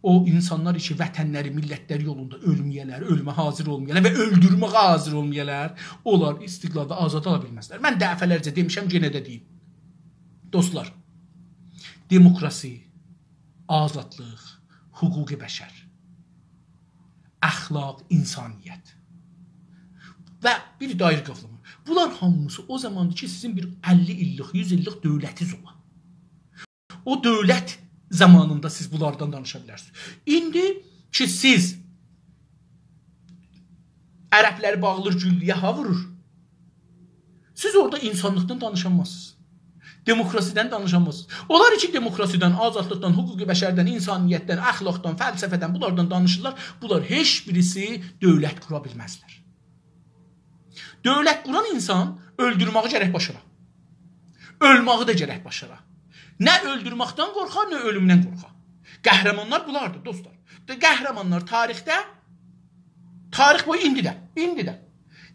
او اینسانلار کی، وطنلری، میللتلری یولوندا اؤلمه‌یه‌لر، اؤلمه حاضر اولمایالار و اؤلدورمه‌یه حاضر اولمایالار، اونلار استقلال و آزادی آلا بیلمزلر. من دفعه‌لرجه دئمیشم، یئنه ده دئییم. دوستلار، دموکراسی، آزادلیق، حقوق بشر، اخلاق، انسانیت و بیر دایره قاورام. بونلار هامیسی او زاماندیر کی، سیزین بیر اللی ایللیک، یوز ایللیک دؤولتینیز اولا. او دؤولت زامانیندا سیز بونلاردان دانیشا بیلرسینیز. ایندی کی، سیز عربلری باغلیر گولله‌یه، ها وورور. سیز اورادا اینسانلیقدان دانیشانمازسینیز. دموکراسیدن دانیشانمازسینیز. اونلار کی دموکراسیدن، آزادلیقدان، حقوق بشردن، انسانیتدن، اخلاقدان، فلسفه‌دن، بونلاردان دانیشیرلار، بونلار هئچ بیریسی دؤولت قورا بیلمزلر. دؤولت قوران اینسان اؤلدورمه‌یی گرک باشارا. اؤلمه‌یی ده گرک باشارا. نه اؤلدورمکدن قورخا، نه اؤلومدن قورخا. قهرمانلار بونلاردیر، دوستلار. ده قهرمانلار تاریخده، تاریخ بویو ایندی ده، ایندی ده.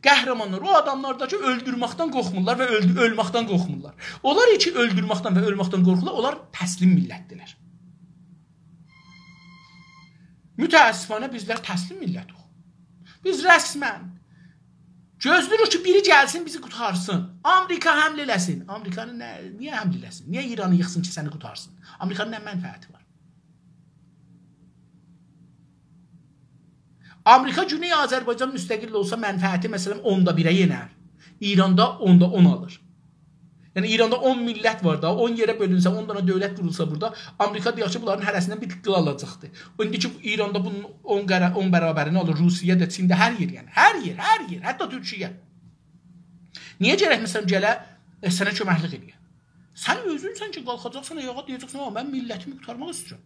قهرمانلار او آداملاردیر کی، اؤلدورمکدن قورخمورلار و اؤلدو-، اؤلمکدن قورخمورلار. اونلار کی، اؤلدورمکدن و اؤلمکدن قورخورلار، اونلار تسلیم میللتدیرلر. متأسفانه بیزلر تسلیم میللتیک. بیز رسماً گؤزله‌ییریک کی، بیری گلسین، بیزی قوتارسین. آمریکا حمله ائله‌سین. آمریکانین نه، نییه حمله ائله‌سین؟ نییه ایرانی ییخسین کی، سنی قوتارسین؟ آمریکانین نه منفعتی وار؟ آمریکا گونئی آذربایجان مستقل اولسا، منفعتی، مثلاً، اوندا بیره یئنر. ایران دا اوندا اون آلیر. یعنی، ایراندا اون میللت وار دا، اون یئره بؤلونسه، اون دانا دؤولت قورولسا بورادا، آمریکا دئیک کی، بونلارین هره‌سیندن بیر تیکه آلاجاقدیر. ایندی کی، ایراندا بونون اون قره-، اون برابرینی آلیر، روسیه ده، چین ده، هر یئر، یعنی، هر یئر، هر یئر، حتی تورکیه. نییه گرک، مثلاً، گله، ائ، سنه کؤمکلیک ائله‌یه؟ سن اؤزونسن کی، قالخاجاقسان آیاغا، دئیه‌جکسن، «آ، من میللتیمی قوتارماق ایسته‌ییرم.»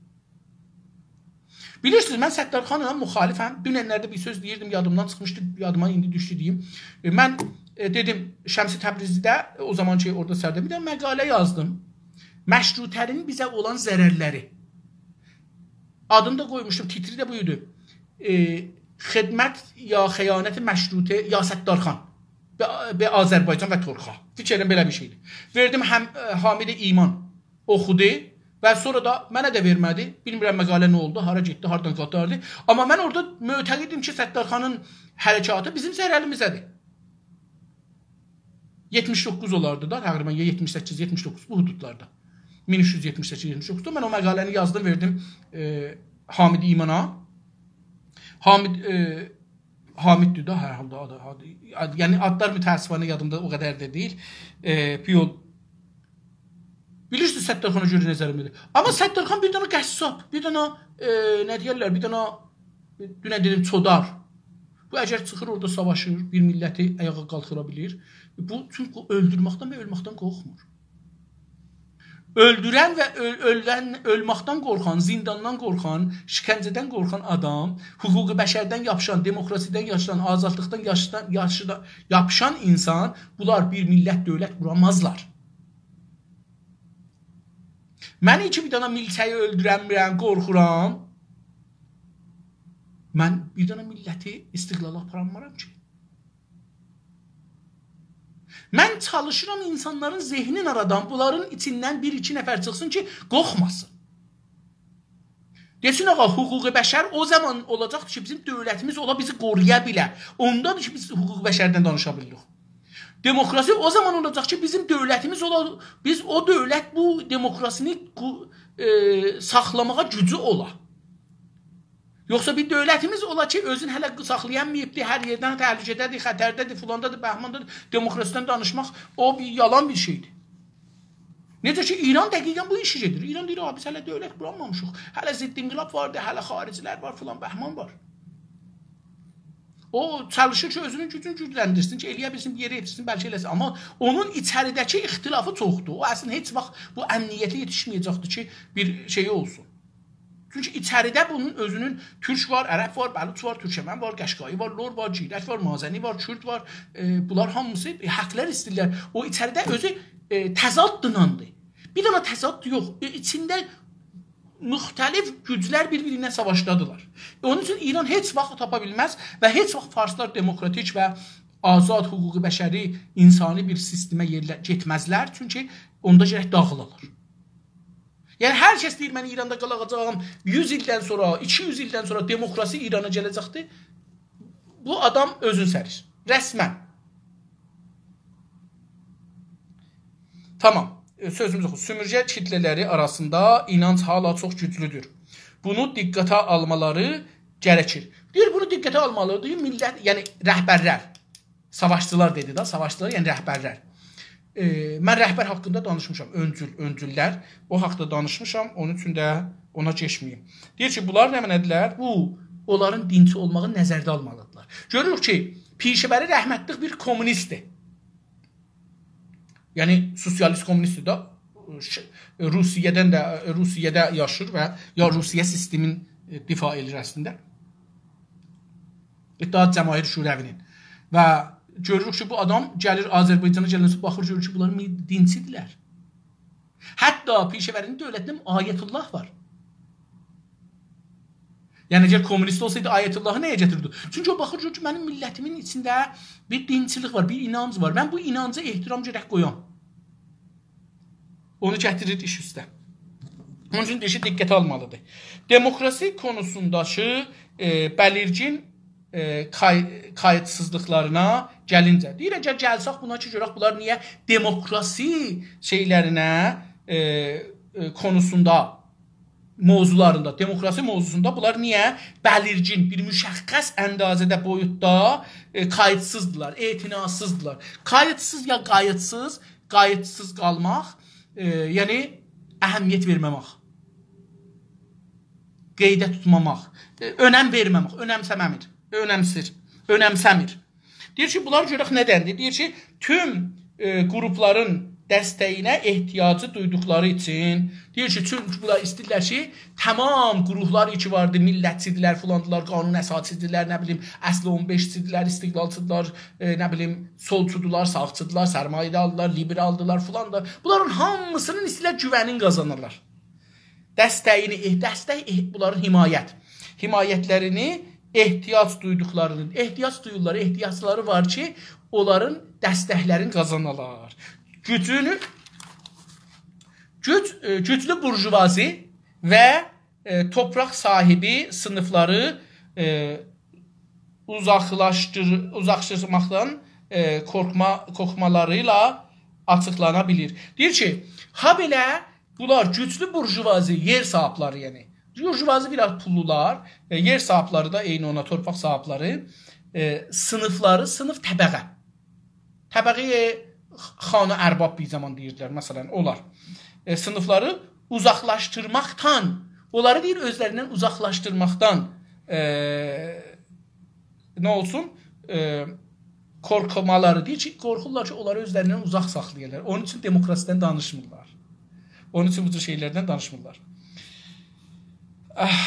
بیلیرسینیز، من ستارخانلا مخالفم. دونن‌لرده بیر سؤز دئییردیم، یادیمدان چیخمیشدی، یادیما ایندی دوشدو دئییم. ائ، من، ائ، دئدیم، شمس تبریزی‌ده، ائ، او زامان کی، اورادا سردبیر، بیر دنه مقاله یازدیم. مشروطه‌نین بیزه اولان ضررلری. آدینی دا قویموشدوم، تیتری ده بو ایدی. ائ، «خدمت یا خیانت مشروطه یا ستارخان به، به آذربایجان و ترک‌ها.» فیکر ائلیرم بئله بیر شئیدیر. وئردیم هم، ائ، حامد ایمان اوخودو و سونرا دا منه ده وئرمه‌دی. بیلمیرم مقاله نه اولدو، هارا گئتدی، هاردان قاتاردی. آمما من اورادا معتقدم کی، ستارخانین حرکاتی بیزیم ضرریمیزه‌دیر. یئتمیش دوققوز اولاردی دا، تقریباً یا یئتمیش سککیز، یئتمیش دوققوز، بو حدودلاردا. مین اوچ یوز یئتمیش سککیز، یئتمیش دوققوزدا من او مقاله‌نی یازدیم، وئردیم، ائ، حامد ایمانا. حامد، ائ، حامددیر دا، هر حالدا آدی، آدی، آد-، یعنی آدلار متأسفانه یادیمدا او قدر ده دئییل. ائ، پیول. بیلیرسینیز، ستارخانا گؤره نه ضرریم ائله‌دی. آمما ستارخان بیر دنه قصاب، بیر دنه، ائ، نه دئیرلر، بیر دنه، ائ، دونن دئدیم، چودار. بو اگر چیخیر اورادا ساواشیر، بیر میللتی آیاغا قالخیرا بیلیر. بو، چونکی اؤلدورمکدن و اؤلمکدن قورخمور. اؤلدورن و اؤل-، اؤلن، اؤلمکدن قورخان، زینداندان قورخان، شکنجه‌دن قورخان آدام، حقوق بشردن یاپیشان، دموکراسیدن یاپیشان، آزادلیقدان یاشدان، یاشیدا-، یاپیشان اینسان، بونلار بیر میللت، دؤولت قورامازلار. من کی بیر دنه میلچه‌یی اؤلدورممیرم، قورخورام. من بیر دنه میللتی استقلالا آپاراممارام کی. من چالیشیرام اینسانلارین ذهنین آرادان، بونلارین ایچیندن بیر-ایکی نفر چیخسین کی، قورخماسین. دئسین، آغا، حقوق بشر او زامان اولاجاق کی، بیزیم دؤولتیمیز اولا، بیزی قورویا بیله. اوندادیر کی، بیز حقوق بشردن دانیشا بیلیریک. دموکراسی او زامان اولاجاق کی، بیزیم دؤولتیمیز اولا، بیز او دؤولت بو دموکراسینی قو-، ائ، ساخلاماغا گوجو اولا. یوخسا بیر دؤولتیمیز اولا کی، اؤزون هله ساخلایانماییبدی، هر یئردن تهلکه‌ده‌دیر، خطرده‌دیر، فلاندادیر، بهماندادیر، دموکراسیدن دانیشماق، او بیر یالان بیر شئیدیر. نئجه کی، ایران دقیقاً بو ایشی گئدیر. ایران دئییر، «آ، بیز هله دؤولت قورانمامیشیق. هله ضد انقلاب واردی، هله خارجی‌لر وار، فلان بهمان وار.» او چالیشیر کی، اؤزونون گوجونو گوجلندیرسین کی، ائله‌یه بیلسین، بیر یئره یئتیشسین، بلکه ائله‌سین. آمما اونون ایچریده‌کی اختلافی چوخدور. او اصلینده هئچ واخت بو امنیته یئتیشمه‌یه‌جکدیر کی، بیر شئی اولسون. چونکی ایچریده بونون اؤزونون تورک وار، عرب وار، بلوچ وار، تورکمن وار، قشقایی وار، لر وار، گیلک وار، مازنی وار، کورد وار. ائ، بونلار هامیسی حقلر ایسته‌ییرلر. او ایچریده اؤزو، ائ، تضاددیرلاندی. بیر دنه تضاد یوخ. ائ، ایچینده مختلف گوجلر بیر-بیرینه ساواشدادیلار. ائ، اونون اوچون ایران هئچ واخت تاپا بیلمز و هئچ واخت فارسلار دموکراتیک و آزاد، حقوق بشری، انسانی بیر سیستمه یئرله-، گئتمزلر. چونکی اوندا گرک داغیلالار. یعنی، هر کس دئییر، «من ایراندا قالاجاغام، یوز ایلدن سونرا، ایکی یوز ایلدن سونرا دموکراسی ایرانا گله‌جکدیر.» بو آدام اؤزون سریر. رسماً. تامام. ائ، سؤزوموز یوخ. سؤمورگه کیتله‌لری آراسیندا اینانج هالا چوخ گوجلودور. بونو دقته آلمالاری گرکیر. دئییر، بونو دقته آلمالیدیر میللت، یعنی رهبرلر. ساواشچیلار دئدی ده، ساواشچیلار، یعنی رهبرلر. ائ، من رهبر حاقیندا دانیشمیشام، اؤنجول، اؤنجوللر. او حاقدا دانیشمیشام، اونون اوچون ده اونا کئچمه‌ییم. دئییر کی، بونلار نمنه‌دیرلر؟ بو، اونلارین دینچی اولماغینی نظرده آلمالیدیرلار. گؤروروک کی، پیشه‌وری رحمتلیک بیر کمونیستدیر. یعنی، سوسیالیست کمونیستدیر ده، ش-، روسیه‌دن ده، روسیه‌ده یاشیر و یا روسیه سیستمین، ائ، دفاع ائدیر اصلینده. اتحاد جماهیر شوروی‌نین. و گؤروروک کی، بو آدام گلیر آذربایجانا گلنده باخیر، گؤرور کی، بونلار می-، دینچیدیرلر. حتی پیشه‌وری‌نین دؤولتینده آیت‌الله وار. یعنی، اگر کمونیست اولسایدی، آیت‌اللهی نه‌یه گتیریردی؟ چونکی او باخیر، گؤرور کی، منیم میللتیمین ایچینده بیر دینچیلیک وار، بیر اینانج وار. من بو اینانجا احترام گرک قویام. اونو گتیریر ایش اوسته. اونون اوچون دئییر کی، دقته آلمالیدیر. دموکراسی کونوسونداکی، ائ، بلیرگین، ائ، کای-، قاییتسیزلیقلارینا گلینجه. دئییر، اگر گلسک بونا کی، گؤرک بونلار نییه دموکراسی شئیلرینه، ائ، ائ، کونوسوندا، موضوعلاریندا، دموکراسی موضوعسوندا بونلار نییه بلیرگین، بیر مشخص اندازه‌ده، بویوتدا، ائ، قاییتسیزدیلار، اعتناسیزدیلار. قاییتسیز یا قاییتسیز، قاییتسیز قالماق، ائ، یعنی اهمیت وئرمه‌مک، قیده توتماماق، ائ، اؤنم وئرمه‌مک، اؤنمسه‌مه‌میر، اؤنمسیر، اؤنمسه‌میر. دئییر کی، بونلار گؤرک نه‌دندیر؟ دئییر کی، توم، ائ، گروپلارین دسته‌یینه احتیاجی دویدوقلاری اوچون، دئییر کی، چونکی بونلار ایسته‌ییرلر کی، تمام گروپلار کی واردی، میللتچیدیرلر، فلاندیلار، قانون اساسی‌دیرلر، نه بیلیم، اصل اون بئشچیدیرلر، استقلالچیدیرلار، ائ، نه بیلیم، سولچودولار، ساغچیدیلار، سرمایه‌داردیلار، لیبرالیدیرلار، فلاندیلار. بونلارین هامیسینین ایسته‌ییرلر گوونین قازانالار. دسته‌یینی، ائه، دستک، ائه، بونلارین حمایت. حمایتلرینی احتیاج دویدوقلارینین، احتیاج دویورلار، احتیاجلاری وار کی، اونلارین دستکلرینی قازانالار. گوجونو، گوج، ائ، گوجلو بورژوازی و، ائ، تورپاق صاحیبی صینیفلاری، ائ، اوزاقلاشدیر-، اوزاقلاشدیرماقدان، ائ، قورخما-، قورخمالاری ایله آچیقلانا بیلیر. دئییر کی، هابئله بونلار گوجلو بورژوازی، یئر صاحیبلری، یعنی. بورژوازی بیر آز پوللولار، ائ، یئر صاحیبلری ده عینی اونا، تورپاق صاحیبلری، ائ، صینیفلاری، صینیف طبقه. طبقه‌ی خان و ارباب بیر زامان دئییردیلر، مثلا، اونلار. ائ، صینیفلاری اوزاقلاشدیرماقدان، اونلاری دئییر، اؤزلریندن اوزاقلاشدیرماقدان، ائ، نه اولسون، ائ، قورخمالاری، دئییر کی، قورخورلار کی، اونلاری اؤزلریندن اوزاق ساخلایالار. اونون اوچون دموکراسیدن دانیشمیرلار. اونون اوچون بو جور شئیلردن دانیشمیرلار. آه،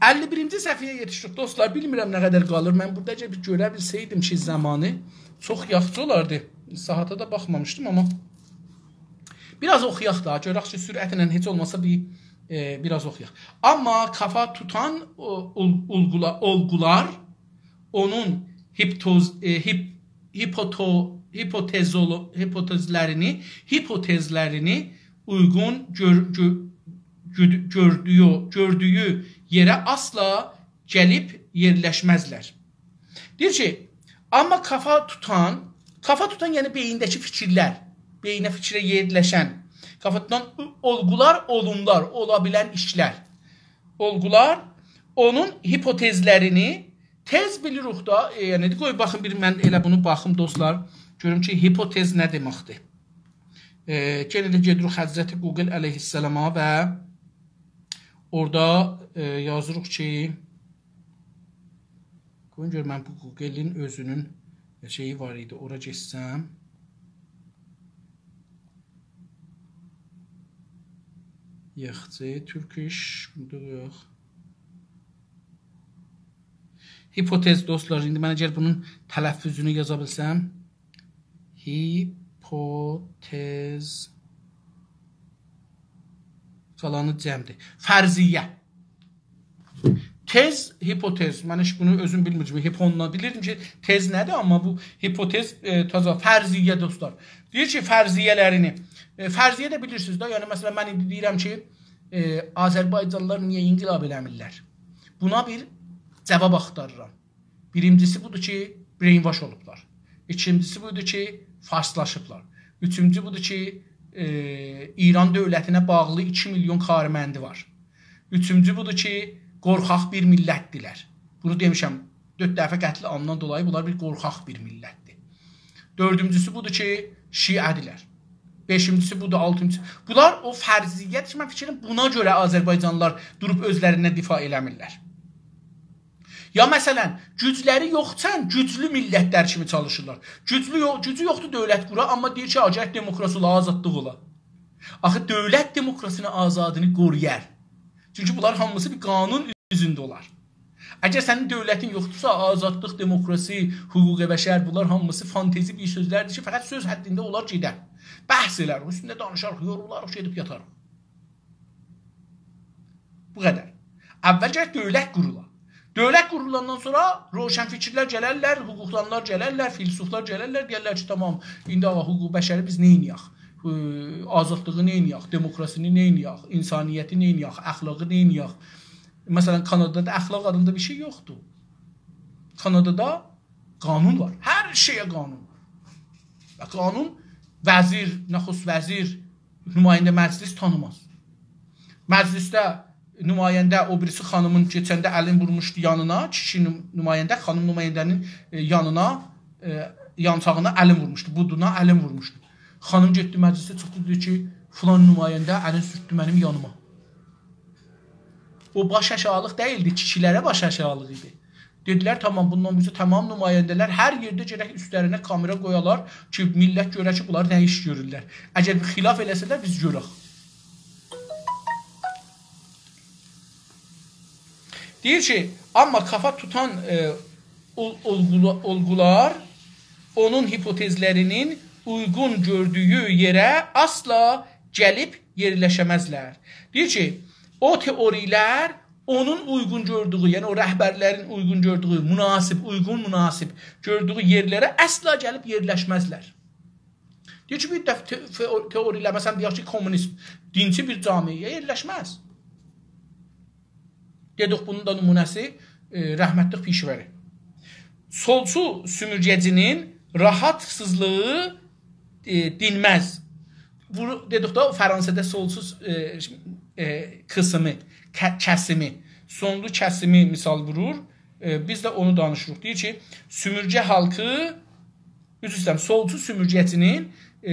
اللی بیرینجی صفحه‌یه یئتیشدیک، دوستلار. بیلمیرم نه قدر قالیر. من بورادا بیر گؤره بیلسه‌یدیم کی، زامانی چوخ یاخشی اولاردی. ساعاتا دا باخمامیشدیم، آمما بیر آز اوخویاق دا، گؤرک کی، سرعتله هئچ اولماسا بیر، ائ، بیر آز اوخویاق. آمما کافا توتان او-، اول-، اولغولا-، اولغولار اونون هیپوتز-، ائ، هیپ-، هیپوتو-، هیپوتزولو-، هیپوتزلرینی، هیپوتزلرینی اویغون گؤر-، گؤ-، گؤ-، گؤردویو، گؤردویو یئره آسلا گلیب یئرلشمزلر. دئییر کی، آمما کافا توتان، کافا توتان، یعنی بئیینده‌کی فیکیرلر، بئیینه، فیکره یئرلشن، کافا توتان اولغولار، اولوملار، اولا بیلن ایشلر، اولغولار اونون هیپوتزلرینی، تز بیلیریک دا، ائ، یعنی، قوی باخیم بیر، من ائله بونو باخیم، دوستلار، گؤروم کی، هیپوتز نه دئمکدیر. ائ، یئنه ده گئدیریک حضرت گوگل علیه‌السلاما و اورادا، ائ، یازیریق کی، قویون گؤر، من بو گوگلین اؤزونون شئیی وار ایدی، اورا گئتسم. یاخشی، Turkish، بورادا یوخ. هیپوتز، دوستلار، ایندی من اگر بونون تلفظونو یازا بیلسم، هیپوتز، قالانی جمع‌دیر. فرضیه. تز، هیپوتز. من هئچ بونو اؤزوم بیلمیردیم. هیپونلا بیلیردیم کی، تز نه‌دیر، آمما بو هیپوتز، ائ، تازا فرضیه، دوستلار. دئییر کی، فرضیه‌لرینی، ائ، فرضیه ده بیلیرسینیز ده، یعنی، مثلا، من ایندی دئییرم کی، ائ، آذربایجانلیلار نییه انقلاب ائله‌میرلر؟ بونا بیر جاواب آختاریرام. بیرینجیسی بودور کی، brainwash اولوبلار. ایکینجیسی بودور کی، فارسلاشیبلار. اوچونجو بودور کی، ائ، ایران دؤولتینه باغلی ایکی میلیون کارمندی وار. اوچونجو بودور کی، قورخاق بیر میللتدیرلر. بونو دئمیشم، دؤرد دفعه قتل عامدان دولایی بونلار بیر قورخاق بیر میللتدیر. دؤردونجوسو بودور کی، شیعه‌دیرلر. بئشینجیسی بودور، آلتینجیسی. بونلار او فرضیه‌دیر کی، من فیکر ائدیرم، بونا گؤره آذربایجانلیلار دوروب اؤزلریندن دفاع ائله‌میرلر. یا مثلا، گوجلری یوخسان، گوجلو میللتلر کیمی چالیشیرلار. گوجلو یو-، گوجو یوخدور دؤولت قورا، آمما دئییر کی، «آ، گرک دموکراسی اولا، آزادلیق اولا.» آخی دؤولت دموکراسینی، آزادینی قورویار. چونکی بونلار هامیسی بیر قانون اوزونده اولار. اگر سنین دؤولتین یوخدورسا، آزادلیق، دموکراسی، حقوق بشر، بونلار هامیسی فانتزی بیر سؤزلردیر کی، فقط سؤز حدینده اولار گئدر. بحث ائلریک، اوستونده دانیشاریق، یورولارق، گئدیب یاتاریق. بو قدر. اول گرک دؤولت قورولا. دؤولت قورولاندان سونرا روشنفکرلر گلرلر، حقوقدانلار گلرلر، فیلسوفلار گلرلر، دئیرلر کی، تامام، ایندی، آغا، حقوق بشری بیز نئینیه‌ک؟ ائ، آزادلیغی نئینیه‌ک؟ دموکراسینی نئینیه‌ک؟ انسانیتی نئینیه‌ک؟ اخلاقی نئینیه‌ک؟ مثلا، کانادادا اخلاق آدیندا بیر شئی یوخدور. کانادادا قانون وار. هر شئیه قانون وار. و قانون وزیر، نخست وزیر، نماینده مجلس تانیماز. مجلسده نماینده او بیریسی خانیمین کئچنده الین وورموشدو یانینا، کیشی نم-، نماینده خانیم نماینده‌نین، ائ، یانینا، ائ، یانچاغینا الین وورموشدو، بودونا الین وورموشدو. خانیم گئتدی مجلسه چیخدی، دئدی کی، «فلان نماینده الین سورتدو منیم یانیما.» او باش آشاغیلیق دئییلدی، کیشیلره باش آشاغیلیق ایدی. دئدیلر، «تامام، بوندان بیزه تامام نماینده‌لر هر یئرده گرک اوستلرینه کامئرا قویالار کی، میللت گؤره کی، بونلار نه ایش گؤرورلر. اگر خلاف ائله‌سه‌لر، بیز گؤرک.» دئییر کی، آمما کافا توتان، ائ، اول-، اولغولا-، اولغولار اونون هیپوتزلرینین اویغون گؤردویو یئره اصلا گلیب یئرلشه‌مزلر. دئییر کی، او تئوریلر اونون اویغون گؤردویو، یعنی او رهبرلرین اویغون گؤردویو، مناسب، اویغون، مناسب گؤردویو یئرلره اصلا گلیب یئرلشمزلر. دئییر کی، بیر دفعه ته-، فئو-، تئوریلر، مثلا، دئیک کی، کمونیست، دینچی بیر جامعه‌یه یئرلشمز. دئدیک، بونون دا نمونه‌سی، ائ، رحمتلیک پیشه‌وری. سولچو سومورگه‌جی‌نین راحاتسیزلیغی، ائ، دینمز. بو، دئدیک ده، فرانسادا سولچو، ائ، ائ، قیسیمی، که-، کسیمی، سولچو کسیمی مثال وورور. ائ، بیز ده اونو دانیشیریق. دئییر کی، سومورگه خالقی، عذر ایسته‌ییرم، سولچو سومورگه‌جی‌نین، ائ،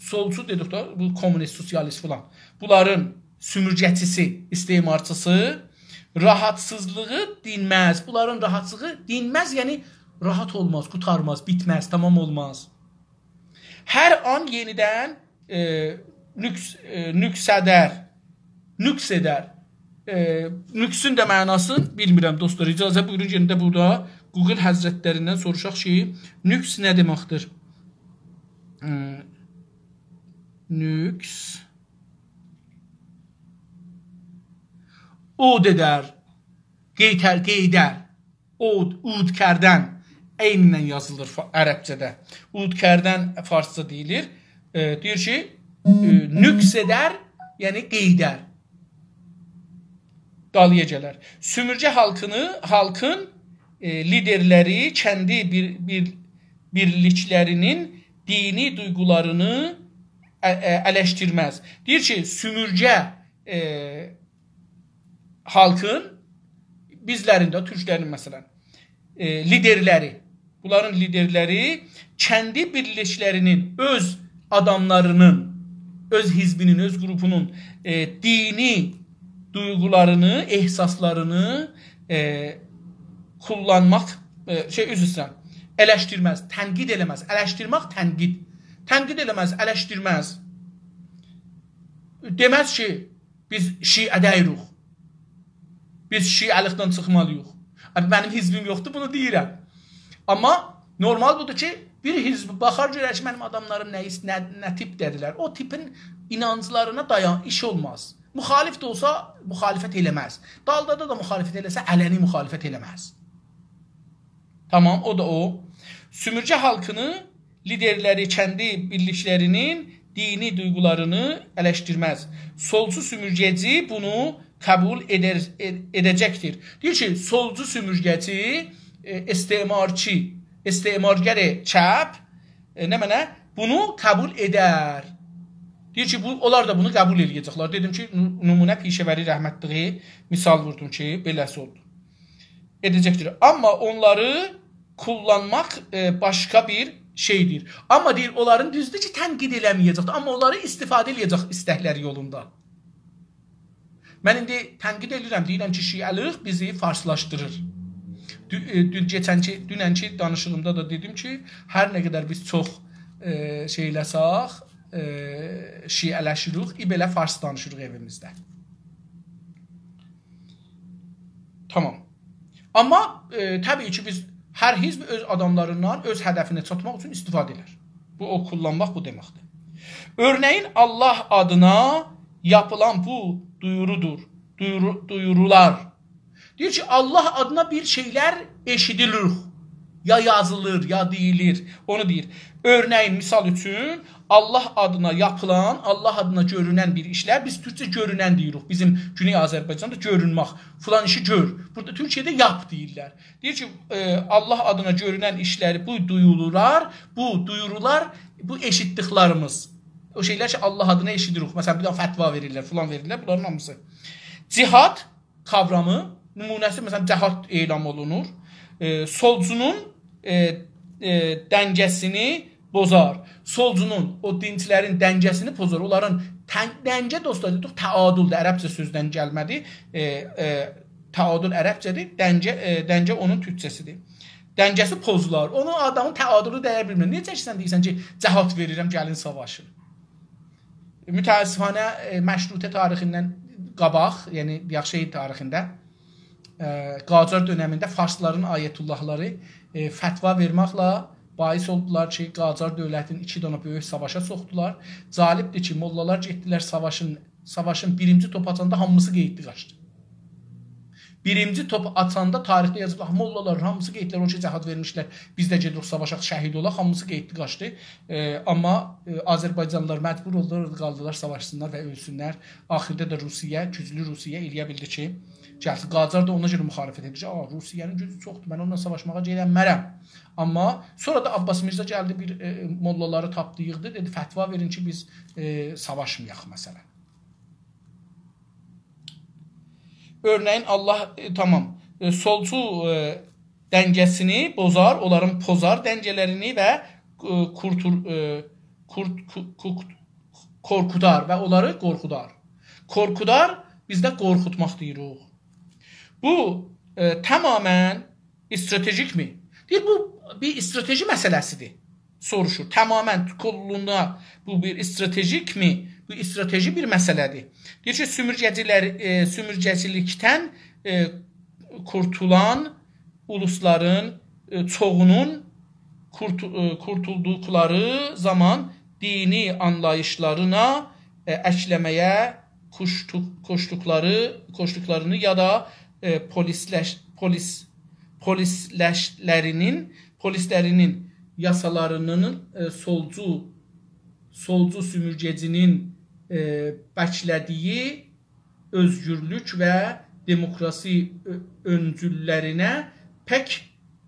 سولچو دئدیک ده، بو کمونیست، سوسیالیست فلان. بونلارین سومورگه‌چی‌سی، استعمارچی‌سی راحاتسیزلیغی دینمز. بونلارین راحاتسیزلیغی دینمز، یعنی راحات اولماز، قوتارماز، بیتمز، تامام اولماز. هر آن یئنیدن، ائ، نوکس-، ائ، نوکسه‌در، نوکس ائدر. ائ، نوکسون ده معناسینی بیلمیرم، دوستلار. اجازه بویورون، یئنه ده بورادا گوگل حضرتلریندن سوروشاق کی، نوکس نه دئمکدیر؟ ائ، نوکس. اود ائدر، قئیتر، قئییدر. اود، اود کردن. عینینن یازیلیر فا-، عربجه‌ده. اود کردن فارسجا دئییلیر. ائ، دئییر کی، ائ، نوکس ائدر، یعنی قئییدر. دالییا گلر. سومورگه خالقینی، خالقین، ائ، لیدرلری کندی بیر، بیر، بیرلیکلرینین دینی دویغولارینی ا-، ا-، الشدیرمز. دئییر کی، سومورگه، ائ، خالقین، بیزلرین ده، تورکلرین، مثلا، ائ، لیدرلری، بونلارین لیدرلری کندی بیرلیکلرینین، اؤز آداملارینین، اؤز حزبینین، اؤز قروپونون، ائ، دینی دویغولارینی، احساسلارینی، ائ، کوللانماق، ائ، شئی، عذر ایسته‌ییرم، ائلشدیرمز، تنقید ائله‌مز. ائلشدیرمک، تنقید. تنقید ائله‌مز، ائلشدیرمز. دئمز کی، بیز شیعه دئییلیک. بیز شیعه‌لیکدن چیخمالی‌ییق. آبی، منیم حزبیم یوخدور، بونو دئییرم. آمما نورمال بودور کی، بیر حزب باخار گؤرر کی، منیم آداملاریم نه ایس-، نه، نه تیپده‌دیرلر. او تیپین اینانجلارینا دایان-، ایش اولماز. مخالف ده اولسا، مخالفت ائله‌مز. دالدادا دا مخالفت ائله‌سه، علنی مخالفت ائله‌مز. تامام، او دا او. سومورگه خالقینین لیدرلری کندی بیرلیکلرینین دینی دویغولارینی ائلشدیرمز. سولجو سومورگه‌جی بونو قبول ائدر، ائ-، ائده‌جکدیر. دئییر کی، سولجو سومورگه‌جی، ائ، استعمارچی، استعمارگر چپ، ائ، نمنه، بونو قبول ائدر. دئییر کی، بو، اونلار دا بونو قبول ائله‌یه‌جکلر. دئدیم کی، نو-، نمونه پیشه‌وری رحمتلیگی مثال ووردوم کی، بئله‌سی اولدو. ائده‌جکدیر. آمما اونلاری کوللانماق، ائ، باشقا بیر شئیدیر. آمما دئییر، اونلارین دوزدور کی، تنقید ائله‌مه‌یه‌جکدیر. آمما اونلاری استفاده ائله‌یه‌جک ایستکلری یولوندا. من ایندی تنقید ائدیرم، دئییرم کی، شیعه‌لیک بیزی فارسلاشدیریر. دو-، ائ، دون، کئچنکی، دوننکی دانیشیغیمدا دا دئدیم کی، هر نه قدر بیز چوخ، ائ، شئی ائله‌سک، ائ، شیعه‌لشیریک، ای بئله فارس دانیشیریق ائویمیزده. تامام. آمما، ائ، طبیعی کی، بیز هر حزب اؤز آداملاریندان اؤز هدفینه چاتماق اوچون استفاده ائدر. بو، او کوللانماق بو دئمکدیر. اؤرنه‌یین، الله آدینا یاپیلان بو دویورودور، دویورو-، دویورولار. دئییر کی، الله آدینا بیر شئیلر ائشیدیلیر، یا یازیلیر، یا دئییلیر. اونو دئییر. اؤرنه‌یین، مثال اوچون، الله آدینا یاپیلان، الله آدینا گؤرونن بیر ایشلر، بیز تورکجه گؤرونن دئییریک. بیزیم گونئی آذربایجاندا گؤرونمک، فلان ایشی گؤر. بورادا تورکیه‌ده یاپ دئییرلر. دئییر کی، ائ، الله آدینا گؤرونن ایشلری، بو دویولولار، بو دویورولار، بو ائشیتدیکلریمیز. او شئیلر کی، الله آدینا ائشیدیریک. مثلا، بیر دنه فتوا وئریرلر، فلان وئریرلر، بونلارین هامیسی. جهاد کاورامی، نمونه‌سی، مثلا، جهاد اعلان اولونور. ائ، سولجونون، ائ، ائ، دنگه‌سینی بوزار. سولجونون، او دینچیلرین دنگه‌سینی پوزار. اونلارین تن-، دنگه، دوستلار، دئدیک، تعادلدور. عربجه سؤزدن گلمه‌دی. ائ، ائ، تعادل عربجه‌دیر. دنگه، ائ، دنگه اونون تورکجه‌سیدیر. دنگه‌سی پوزولار. اونون، آدامین تعادلو دَیه بیلمیر. نئجه کی، سن دئییرسن کی، جهاد وئریرم، گلین ساواشین. متأسفانه، ائ، مشروطه تاریخیندن قاباق، یعنی، دئیک، شئی تاریخینده، ائ، قاجار دؤنمینده فارسلارین آیت‌الله‌لاری، ائ، فتوا وئرمکله باعث اولدولار کی، قاجار دؤولتینی ایکی دنه بؤیوک ساواشا سوخدولار. جالبدیر کی، موللالار گئتدیلر ساواشین، ساواشین بیرینجی توپو آچاندا هامیسی قئییتدی، قاچدی. بیرینجی توپو آچاندا تاریخده یازیبلار، موللالار هامیسی قئییتدیلر، او کی، جهاد وئرمیشلر، بیز ده گئدیریک ساواشاق، شهید اولاق، هامیسی قئییتدی، قاچدی. ائ، آمما، ائ، آذربایجانلیلار مجبور اولدولار، اورادا قالدیلار، ساواشسینلار و اؤلسونلر. آخیردا دا روسیه، گوجلو روسیه ائله‌یه بیلدی کی، گلسین. قاجار دا اونا گؤره مخالفت ائدیر کی، «آ، روسیه‌نین گوجو چوخدور، من اوننان ساواشماغا گئدمرم.» آمما سونرا دا عباس میرزا گلدی، بیر، ائ، موللالاری تاپدی، ییغدی، دئدی، «فتوا وئرین کی، بیز، ائ، ساواشمایاق»، مثلا. اؤرنه‌یین، الله، ائ، تامام. ائ، سولجو، ائ، دنگه‌سینی بوزار، اونلارین پوزار دنگه‌لرینی و، ائ، کورتور-، ائ، کورت-، کو-، کو-، کورکودار و اونلاری قورخودار. کورکودار، بیز ده قورخوتماق دئییریک. بو، ائ، تماما استراتژیک‌می؟ دئییر، بو بیر استراتژی مسئله‌سیدیر. سوروشور. تماما کوللوغونا بو بیر استراتژیک‌می؟ بو استراتژی بیر مسئله‌دیر. دئییر کی، سومورگه‌جیلر، ائ، سومورگه‌چیلیکدن، ائ، قورتولان اولوسلارین، ائ، چوخونون قورتو-، ائ، قورتولدوقلاری زامان دینی آنلاییشلارینا، ائ، اکله‌مه‌یه قوشدوق-، قوشدوقلاری، قوشدوقلارینی یا دا، ائ، پولیسلش-، پولیس پولیسلشلرینین، پولیسلرینین یاسالارینین، ائ، سولجو، سولجو سومورگه‌جی‌نین، ائ، بکله‌دیگی اؤزگورلوک و دموکراسی اؤ-، اؤنجوللرینه پک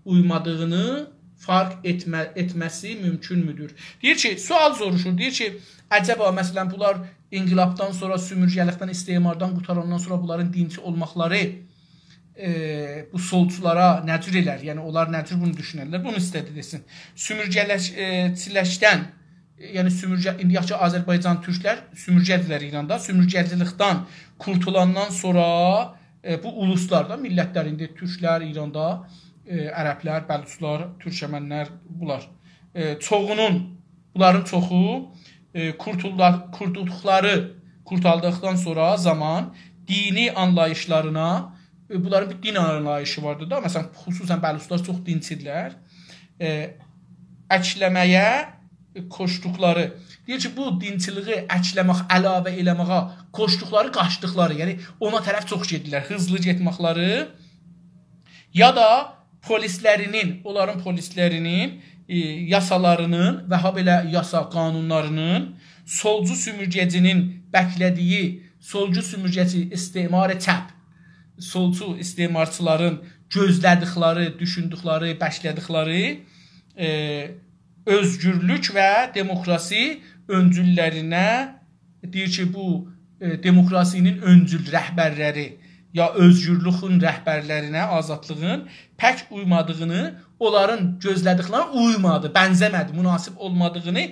اویمادیغینی فارق ائتمه-، ائتمه‌سی مومکونمودور؟ دئییر کی، سؤال سوروشور، دئییر کی، عجبا، مثلا، بونلار انقلابدان سونرا، سومورگه‌لیکدن، استعماردان قوتاراندان سونرا بونلارین دینچی اولماقلاری ائ، بو سولچولارا نه جور ائلر؟ یعنی، اونلار نه جور بونو دوشونرلر؟ بونو ایسته‌دی دئسین. سومورگه‌لش-، ائ، چیلشدن، ائ، یعنی سومورگه-، ایندی یاخشی آذربایجان تورکلر سومورگه‌دیرلر ایراندا. سومورگه‌چیلیکدن قورتولاندان سونرا، ائ، بو اولوسلار دا، میللتلر ایندی تورکلر، ایراندا، ائ، عربلر، بلوچلار، تورکمنلر، بونلار. ائ، چوخونون، بونلارین چوخو، ائ، قورتولدار-، قورتولدوقلاری، قورتالدیقدان سونرا زامان دینی آنلاییشلارینا، ائ، بونلارین بیر دین آنلاییشی واردی دا. مثلا، خصوصا بلوچلار چوخ دینچیدیرلر. ائ، اکله‌مه‌یه قوشدوقلاری، دئییر کی، بو دینچیلیگی اکله‌مک، علاوه ائله‌مه‌یه قوشدوقلاری، قاچدیقلاری، یعنی اونا طرف چوخ گئدیرلر، هیزلی گئتمکلری، یا دا پولیسلرینین، اونلارین پولیسلرینین، ائ، یاسالارینین و هابئله یاسا قانونلارینین سولجو سومورگه‌چی‌نین بکله‌دیگی، سولجو سومورگه‌چی استعمار چپ، سولجو استعمارچیلارین گؤزله‌دیکلری، دوشوندوکلری، بکله‌دیکلری، ائ، اؤزگورلوک و دموکراسی اؤنجوللرینه، دئییر کی، بو، ائ، دموکراسی‌نین اؤنجول رهبرلری یا اؤزگورلویون رهبرلرینه، آزادلیغین پک اویمادیغینی، اونلارین گؤزله‌دیکلرینه اویمادی، بنزه‌مه‌دی، مناسب اولمادیغینی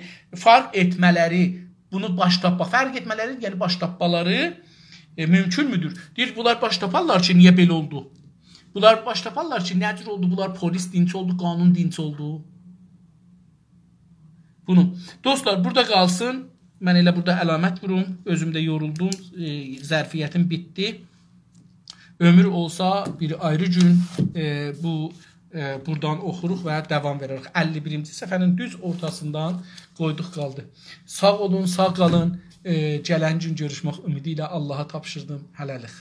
فرق ائتمه‌لری، بونو باش تاپما، فرق ائتمه‌لری، یعنی باش تاپمالاری، ائ، مومکون مودور؟ دئییر، بونلار باش تاپارلار کی، نییه بئله اولدو؟ بونلار باش تاپارلار کی، نه جور اولدو؟ بونلار پولیس دینچ اولدو، قانون دینچ اولدو. بونو، دوستلار، بورادا قالسین. من ائله بورادا علامت ووروم. اؤزوم ده یورولدوم. ائ، ظرفیتیم بیتدی. عؤمور اولسا بیر آیری گون، ائ، بو، ائ، بورادان اوخوروق و داوام وئرریک. اللی بیرینجی صفحه‌نین دوز اورتاسیندان قویدوق قالدی. ساغ اولون، ساغ قالین. ائ، گلن گون گؤروشمک امیدی ایله آللاها تاپشیردیم. هله‌لیک.